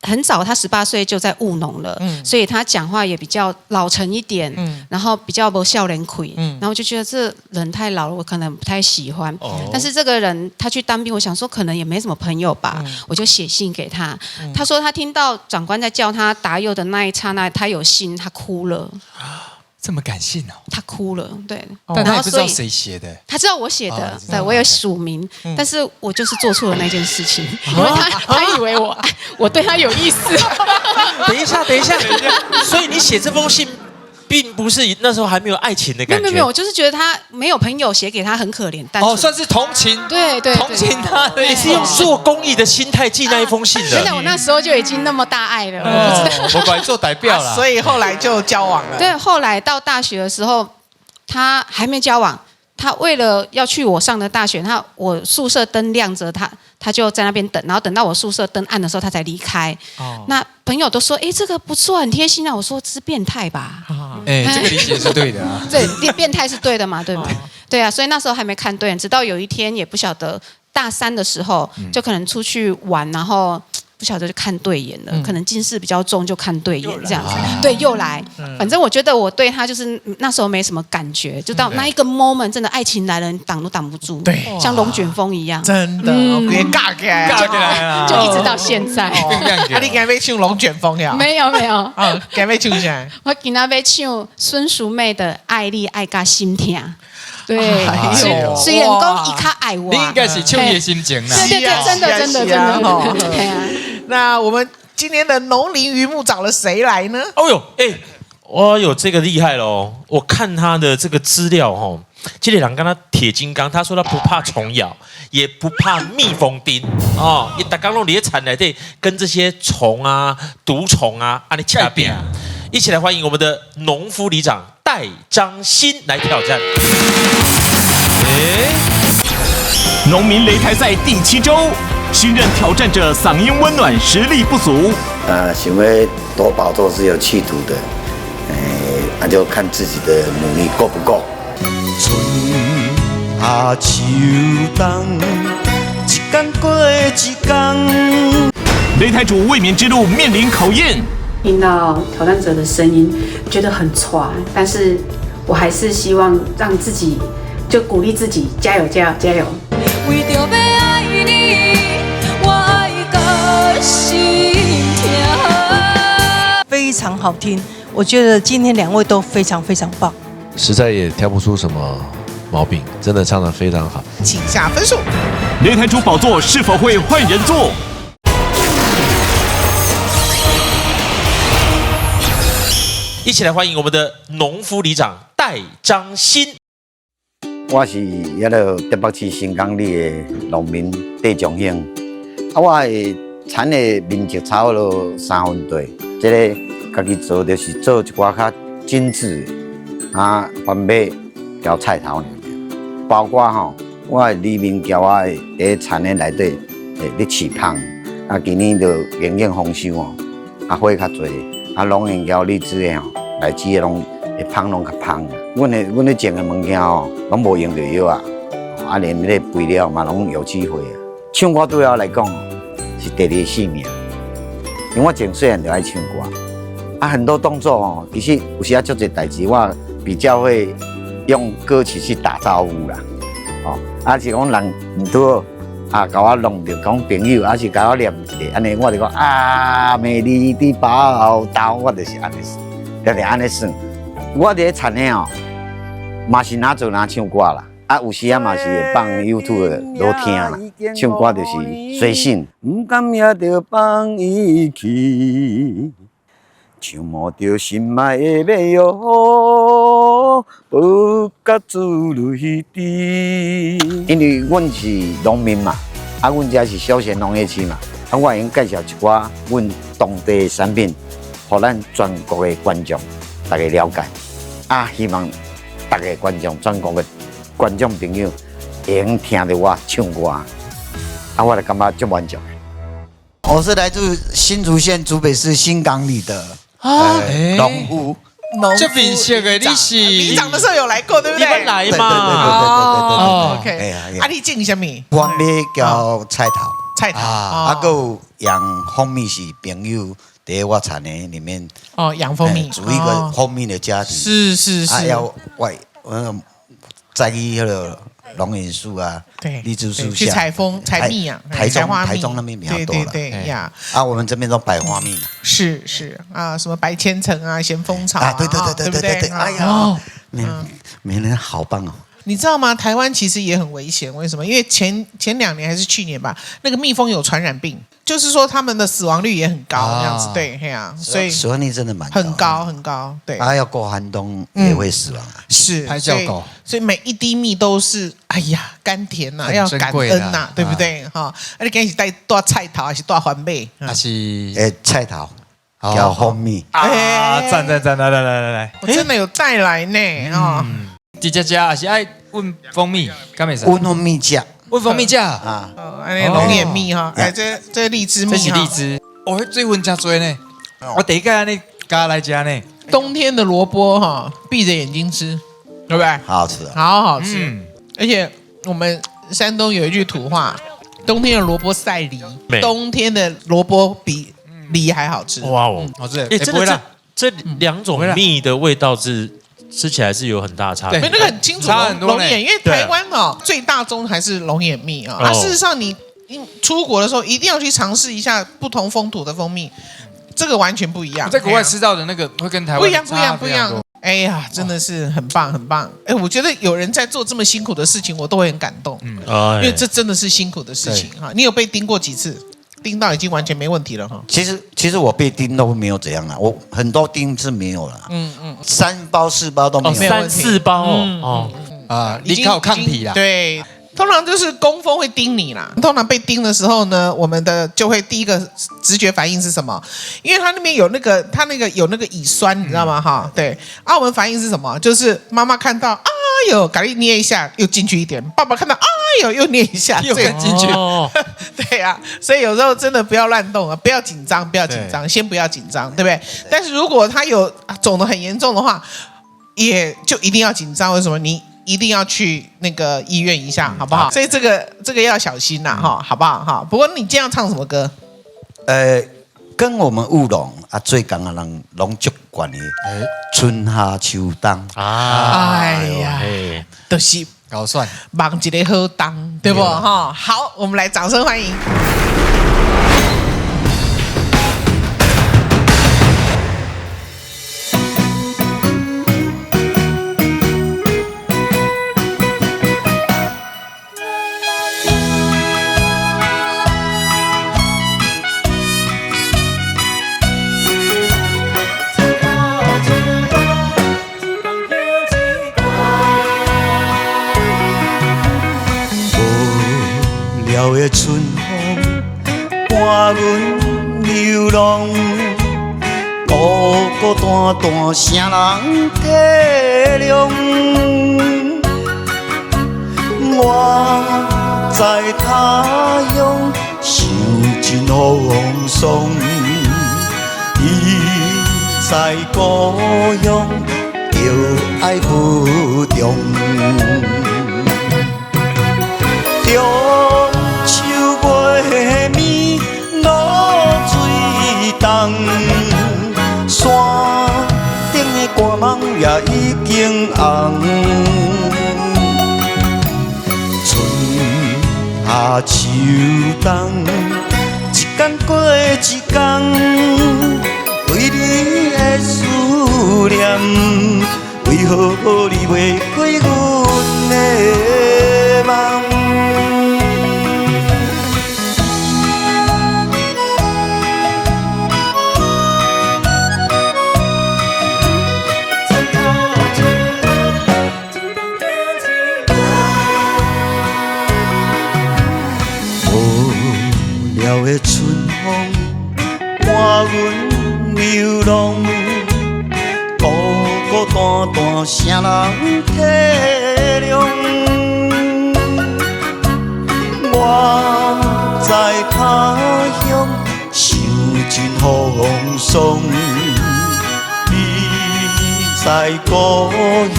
很早，他18岁就在务农了，所以他讲话也比较老成一点，然后比较没少年气，然后我就觉得这人太老了，我可能不太喜欢。但是这个人他去当兵，我想说可能也没什么朋友吧，我就写信给他。他说他听到长官在叫他答右的那一刹那，他有信，他哭了。这么感性哦，他哭了，对，但他也不知道谁写的，他知道我写的，对，我有署名，但是我就是做错了那件事情，因为他以为我对他有意思。等一下，等一下，所以你写这封信，并不是那时候还没有爱情的感觉，没有没有，我就是觉得他没有朋友写给他很可怜，哦，算是同情，对对，同情他的，你是用做公益的心态寄那一封信的。真的，我那时候就已经那么大爱了，我不知道，我管做代表了，所以后来就交往了。对，后来到大学的时候，他还没交往，他为了要去我上的大学，我宿舍灯亮着，他就在那边等，然后等到我宿舍灯暗的时候，他才离开。那朋友都说：“哎，这个不错，很贴心啊。”我说：“这是变态吧？”哎，这个理解是对的啊。对，变态是对的嘛，对不对？对啊，所以那时候还没看对眼，直到有一天也不晓得大三的时候，就可能出去玩，然后不晓得就看对眼了，可能近视比较重就看对眼这样子。对，又来。反正我觉得我对他就是那时候没什么感觉，就到那一个 moment 真的爱情来了，你挡都挡不住，像龙卷风一样。真的，别尬起来，尬起来啊，就一直到现在。啊，你今欲唱龙卷风呀？没有没有。啊，今欲唱啥？我今仔欲唱孙淑媚的《爱你爱甲心疼》。对，虽然讲伊较爱我，你应该是唱伊的心情啦。对对对，真的真的真的。对啊。那我们今天的农林渔牧找了谁来呢？哦呦，哎，哦哟，这个厉害喽！我看他的这个资料吼，这个人敢若铁金刚，他说他不怕虫咬，也不怕蜜蜂叮哦。伊逐工拢伫咧田内底跟这些虫啊、毒虫啊，按呢掐拼。一起来欢迎我们的农夫里长戴章新来挑战。农民擂台赛第7周，新任挑战者嗓音温暖，实力不俗。想要夺宝座是有企图的，那就看自己的努力够不够。春夏秋冬，一天过一天。擂台主卫冕之路面临考验。听到挑战者的声音，觉得很喘，但是我还是希望让自己，就鼓励自己，加油，加油，加油！为著要爱你，我爱甲心疼。非常好听，我觉得今天两位都非常非常棒，实在也挑不出什么毛病，真的唱得非常好。请下分数。擂台主宝座是否会换人坐？一起来欢迎我们的农夫里长戴章新。我是遐个台北市新港里的农民戴长兴。啊，我的产的面积差不多3分地，这个家己做就是做一寡较精致的，啊，番麦交菜头尔，包括吼，我的里面交我的伫田的内底，咧饲蜂，啊，今年就营养丰收哦，啊，花较济。啊，龙眼胶荔枝的吼，荔枝的拢会芳拢较芳。阮咧种的物件吼，拢无用著药啊，啊连那个肥料嘛拢有机肥啊。唱歌对我来讲是第二个生命，因为我从细汉就爱唱歌，啊很多动作吼，其实有时啊足济代志，我比较会用歌曲去打招呼啦，哦，啊是讲人毋拄好。啊，共我弄著讲朋友，还是共我念一下，按呢我就讲啊，美丽的宝岛，我就是按呢，常常按呢算。我伫咧田的哦，嘛是哪做哪唱歌啦，啊，有时啊嘛是会放 YouTube 落听啦，唱歌就是随性。毋甘也著放伊去，像摸著心爱的马哟，无甲珠泪滴。因为阮是农民嘛，啊，阮遮是休闲农业区嘛，啊，我会用介绍一寡阮当地的产品，予咱全国的观众大家了解。啊，希望大家观众、全国的观众朋友会用听著我唱歌，啊，我就感觉足满足。我是来自新竹县竹北市新港里的农夫。这边写的你是里长的时候有来过，对不对？你们来嘛？哦，OK。啊，你种什么？番麦交菜头。菜头啊，阁有养蜂蜜是朋友伫我田的里面。哦，养蜂蜜，组一个蜂蜜的家庭。是是是。啊，要外，在去彼个龙眼树啊，对，荔枝树下去采蜂、采蜜啊，台中那边比较多了，对对对呀。啊，我们这边都百花蜜。是是啊，什么白千层啊，咸丰草啊，对对对对对对对，哎呀，美人好棒哦。你知道吗？台湾其实也很危险，为什么？因为前2年还是去年吧，那个蜜蜂有传染病，就是说他们的死亡率也很高，这样子，对，嘿啊，所以死亡率真的蛮很高很高，对。啊，要过寒冬也会死亡，是，拍照狗，所以每一滴蜜都是，哎呀，甘甜呐，要感恩呐，对不对？哈，啊，你今日是带带菜头还是带番麦？还是菜头加蜂蜜啊！赞赞赞，来来来来来，我真的有带来呢，哈。直接食还是爱阮蜂蜜，敢袂使？阮蜂蜜食，阮蜂蜜食啊！哦，按呢龙眼蜜哈，哎，这荔枝蜜，这是荔枝，哦，水分真多呢。我第一个按呢加来食呢。冬天的萝卜哈，闭着眼睛吃，对不对？好好吃，好好吃。而且我们山东有一句土话，冬天的萝卜赛梨，冬天的萝卜比梨还好吃。哇哦，好吃。哎，真的这两种蜜的味道是吃起来是有很大的差别。没那个很清楚，龙眼，因为台湾哦最大宗还是龙眼蜜啊。啊，事实上你出国的时候一定要去尝试一下不同风土的蜂蜜，这个完全不一样。在国外吃到的那个会跟台湾不一样，不一样，不一样。哎呀，真的是很棒，很棒！哎，我觉得有人在做这么辛苦的事情，我都会很感动。嗯，因为这真的是辛苦的事情哈。你有被叮过几次？叮到已经完全没问题了哈。其实我被叮都没有怎样啊，我很多叮是没有了。3包4包都没有。3、4包哦。啊，你靠抗体啦。对。通常就是工蜂会叮你啦。通常被叮的时候呢，我们的就会第一个直觉反应是什么？因为它那边有那个，它那个有那个乙酸，你知道吗？哈，对。啊，我们反应是什么？就是妈妈看到，哎呦，赶紧捏一下，又进去一点；爸爸看到，哎呦，又捏一下，又进去。对啊，所以有时候真的不要乱动啊，不要紧张，不要紧张，先不要紧张，对不对？但是如果它有肿得很严重的话，也就一定要紧张。为什么？你一定要去那个医院一下，好不好？所以这个要小心呐，哈，好不好？哈。不过你这样唱什么歌？跟我们务农啊，最近啊人拢足惯的，春夏秋冬啊，哎呀，都是搞算，忙一个好冬，对不？哈，好，我们来掌声欢迎。的春风伴阮流浪，孤孤单单，谁人体谅？我在他乡受尽风霜，伊在故乡着爱负重。中秋月暝露水重，山顶的寒梦也已经红。春夏秋冬，一天过一天，为你的思念，为何你袂开阮的梦？的春风伴阮流浪，孤孤单单，谁人体谅？我在他乡受尽风霜，你在故乡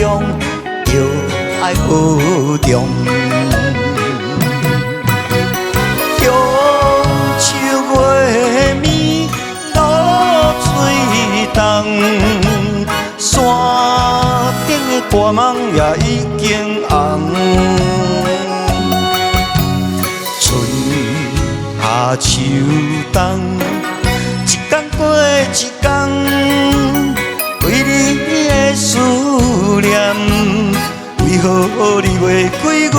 着爱负重。月暝露水重，山顶的寒梦也已经红。春夏秋冬，一天过一天，为你的思念，为何你袂开阮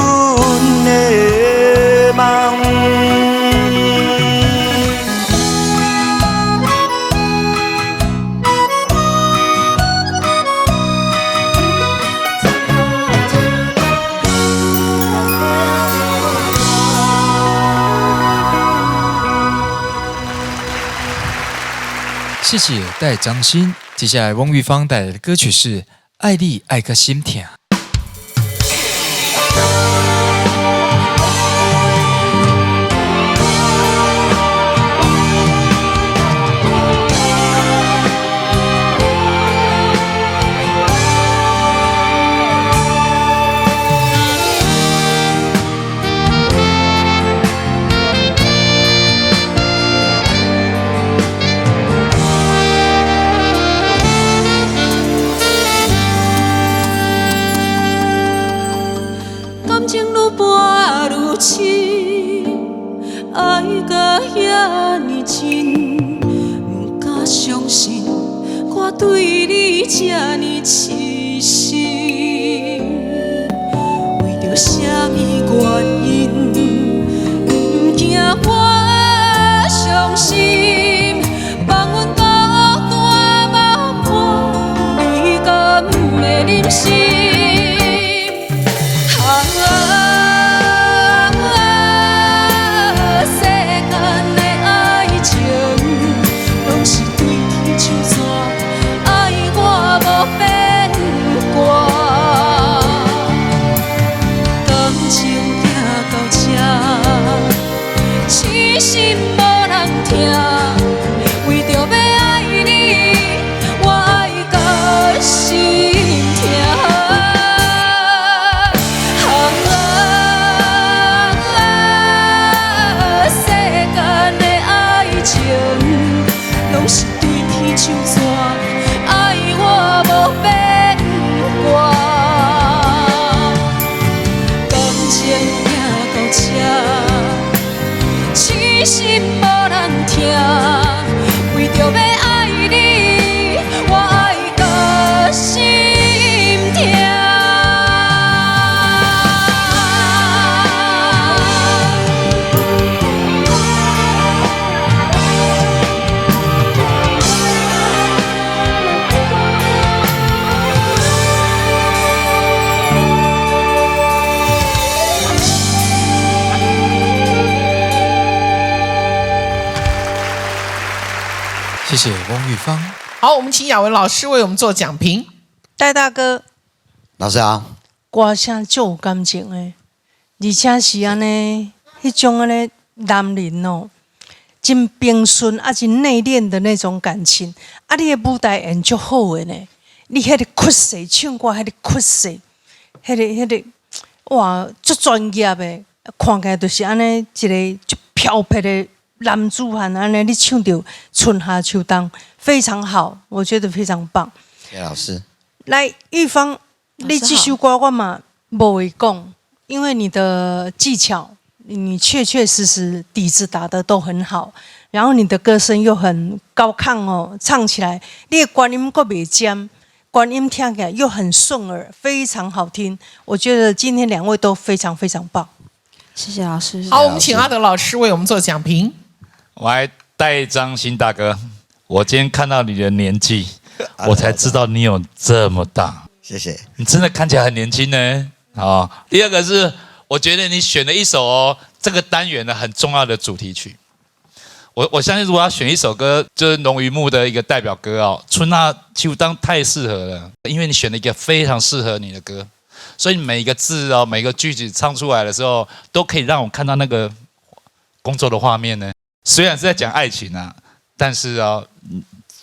的梦？谢谢戴张欣。接下来翁玉芳带来的歌曲是《爱你爱到心痛》。无我对你这呢痴心，为著啥物原因？毋惊我伤心，放阮孤单无伴，你敢会忍心？啊，世间的爱情，拢是对天唱纸，爱我无变卦。感情行到这，痴心无人疼，为著欲爱你，我爱甲心疼。啊，世间的爱情，拢是对天唱纸，爱我无变卦。感情行到这，痴心无人疼，为著欲爱你，我爱甲心疼。谢谢翁玉芳。好，我们请雅文老师为我们做讲评。戴大哥，老师好，歌声足有感情的，而且是按呢，彼种按呢男人哦，真平顺啊，真内敛的那种感情。啊，你的舞台演足好的呢，你彼个气势，唱歌彼个气势，彼个哇，足专业的，看起来就是按呢一个足飘撇的男子汉，按呢你唱著春夏秋冬非常好，我觉得非常棒。谢老师。来，玉芳，你这首歌我嘛无话讲，因为你的技巧，你确确实实底子打得都很好，然后你的歌声又很高亢哦，唱起来你的高音阁袂尖，高音听起来又很顺耳，非常好听。我觉得今天两位都非常非常棒。谢谢老师。好，我们请阿德老师为我们做讲评。我来戴张新大哥，我今天看到你的年纪，我才知道你有这么大。谢谢。你真的看起来很年轻呢。啊，第二个是，我觉得你选了一首哦，这个单元的很重要的主题曲。我相信，如果要选一首歌，就是农渔牧的一个代表歌哦，《春夏秋冬》太适合了，因为你选了一个非常适合你的歌，所以每一个字哦，每个句子唱出来的时候，都可以让我看到那个工作的画面呢。虽然是在讲爱情啊，但是哦，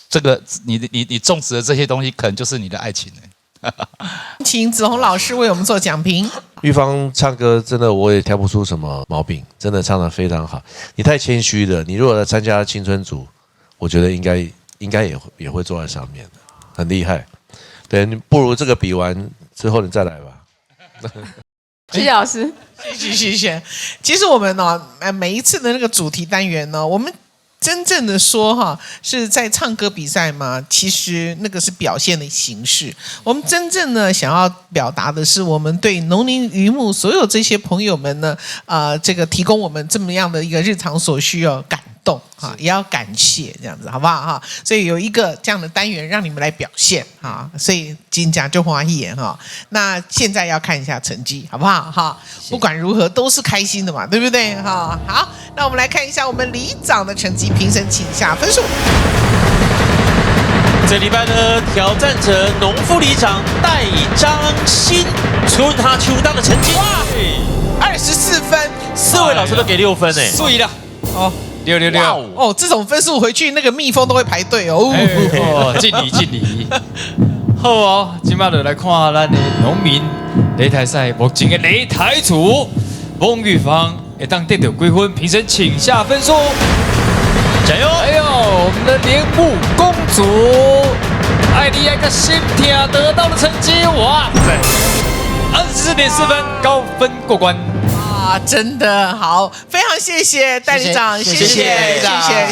这个你种植的这些东西，可能就是你的爱情呢。请子鸿老师为我们做讲评。玉芳唱歌真的我也挑不出什么毛病，真的唱得非常好。你太谦虚了，你如果来参加青春组，我觉得应该也会坐在上面的，很厉害。对，你不如这个比完之后你再来吧。谢谢老师，谢谢谢谢。其实我们呢，每一次的那个主题单元呢，我们真正的说哈，是在唱歌比赛嘛？其实那个是表现的形式。我们真正呢想要表达的是，我们对农林渔牧所有这些朋友们呢，这个提供我们这么样的一个日常所需哦，感动啊，也要感谢这样子，好不好哈？所以有一个这样的单元让你们来表现啊，所以金奖就欢喜哈。那现在要看一下成绩，好不好哈？不管如何都是开心的嘛，对不对哈？好，那我们来看一下我们里长的成绩，评审请下分数。这礼拜呢，挑战者农夫里长戴张新春夏秋冬的成绩，哇，24分，四位老师都给6分哎，水了哦。666哦，这种分数回去那个蜜蜂都会排队哦。哦，敬礼敬礼。好哦，今摆就来看咱的农民擂台赛目前的擂台主翁玉芳会当得到几分？评审请下分数。加油！哎呦，我们的莲雾公主艾莉爱个心疼得到的成绩，哇塞，24.4分，高分过关。啊，哇，真的好，非常谢谢代理长，谢谢谢谢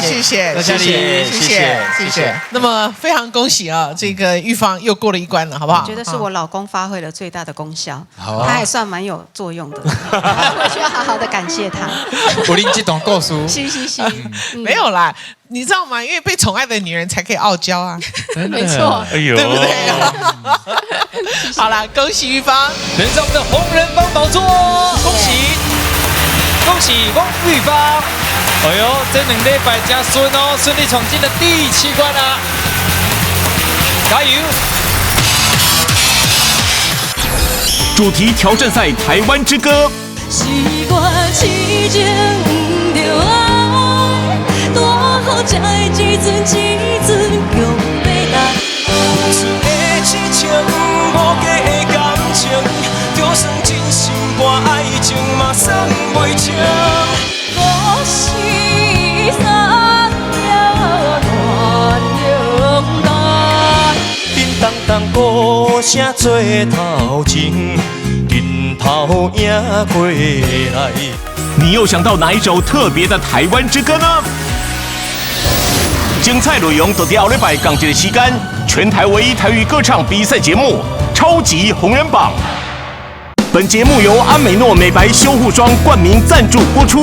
谢谢谢谢谢谢谢谢。那么非常恭喜啊，这个玉芳又过了一关了，好不好？我觉得是我老公发挥了最大的功效，他还算蛮有作用的，我需要好好的感谢他。我拎这段故事，是是是，没有啦，你知道吗？因为被宠爱的女人才可以傲娇啊，没错，哎呦，对不对？好了，恭喜玉芳登上我们的红人榜宝座，恭喜恭喜翁玉芳！哎呦，这两礼拜真顺哦，顺利闯进了第七关啊！加油！主题挑战赛台湾之歌。是我痴情不著爱，拄好才会一阵一阵强欲来。出的痴情，无假的感情，就算真心换爱情，嘛算袂清。故事散了乱永叮当当鼓声做头前，人头影过来。你又想到哪一首特别的台湾之歌呢？精彩内容都伫后礼拜仝一个时间，全台唯一台语歌唱比赛节目《超级红人榜》。本节目由安美诺美白修护霜冠名赞助播出。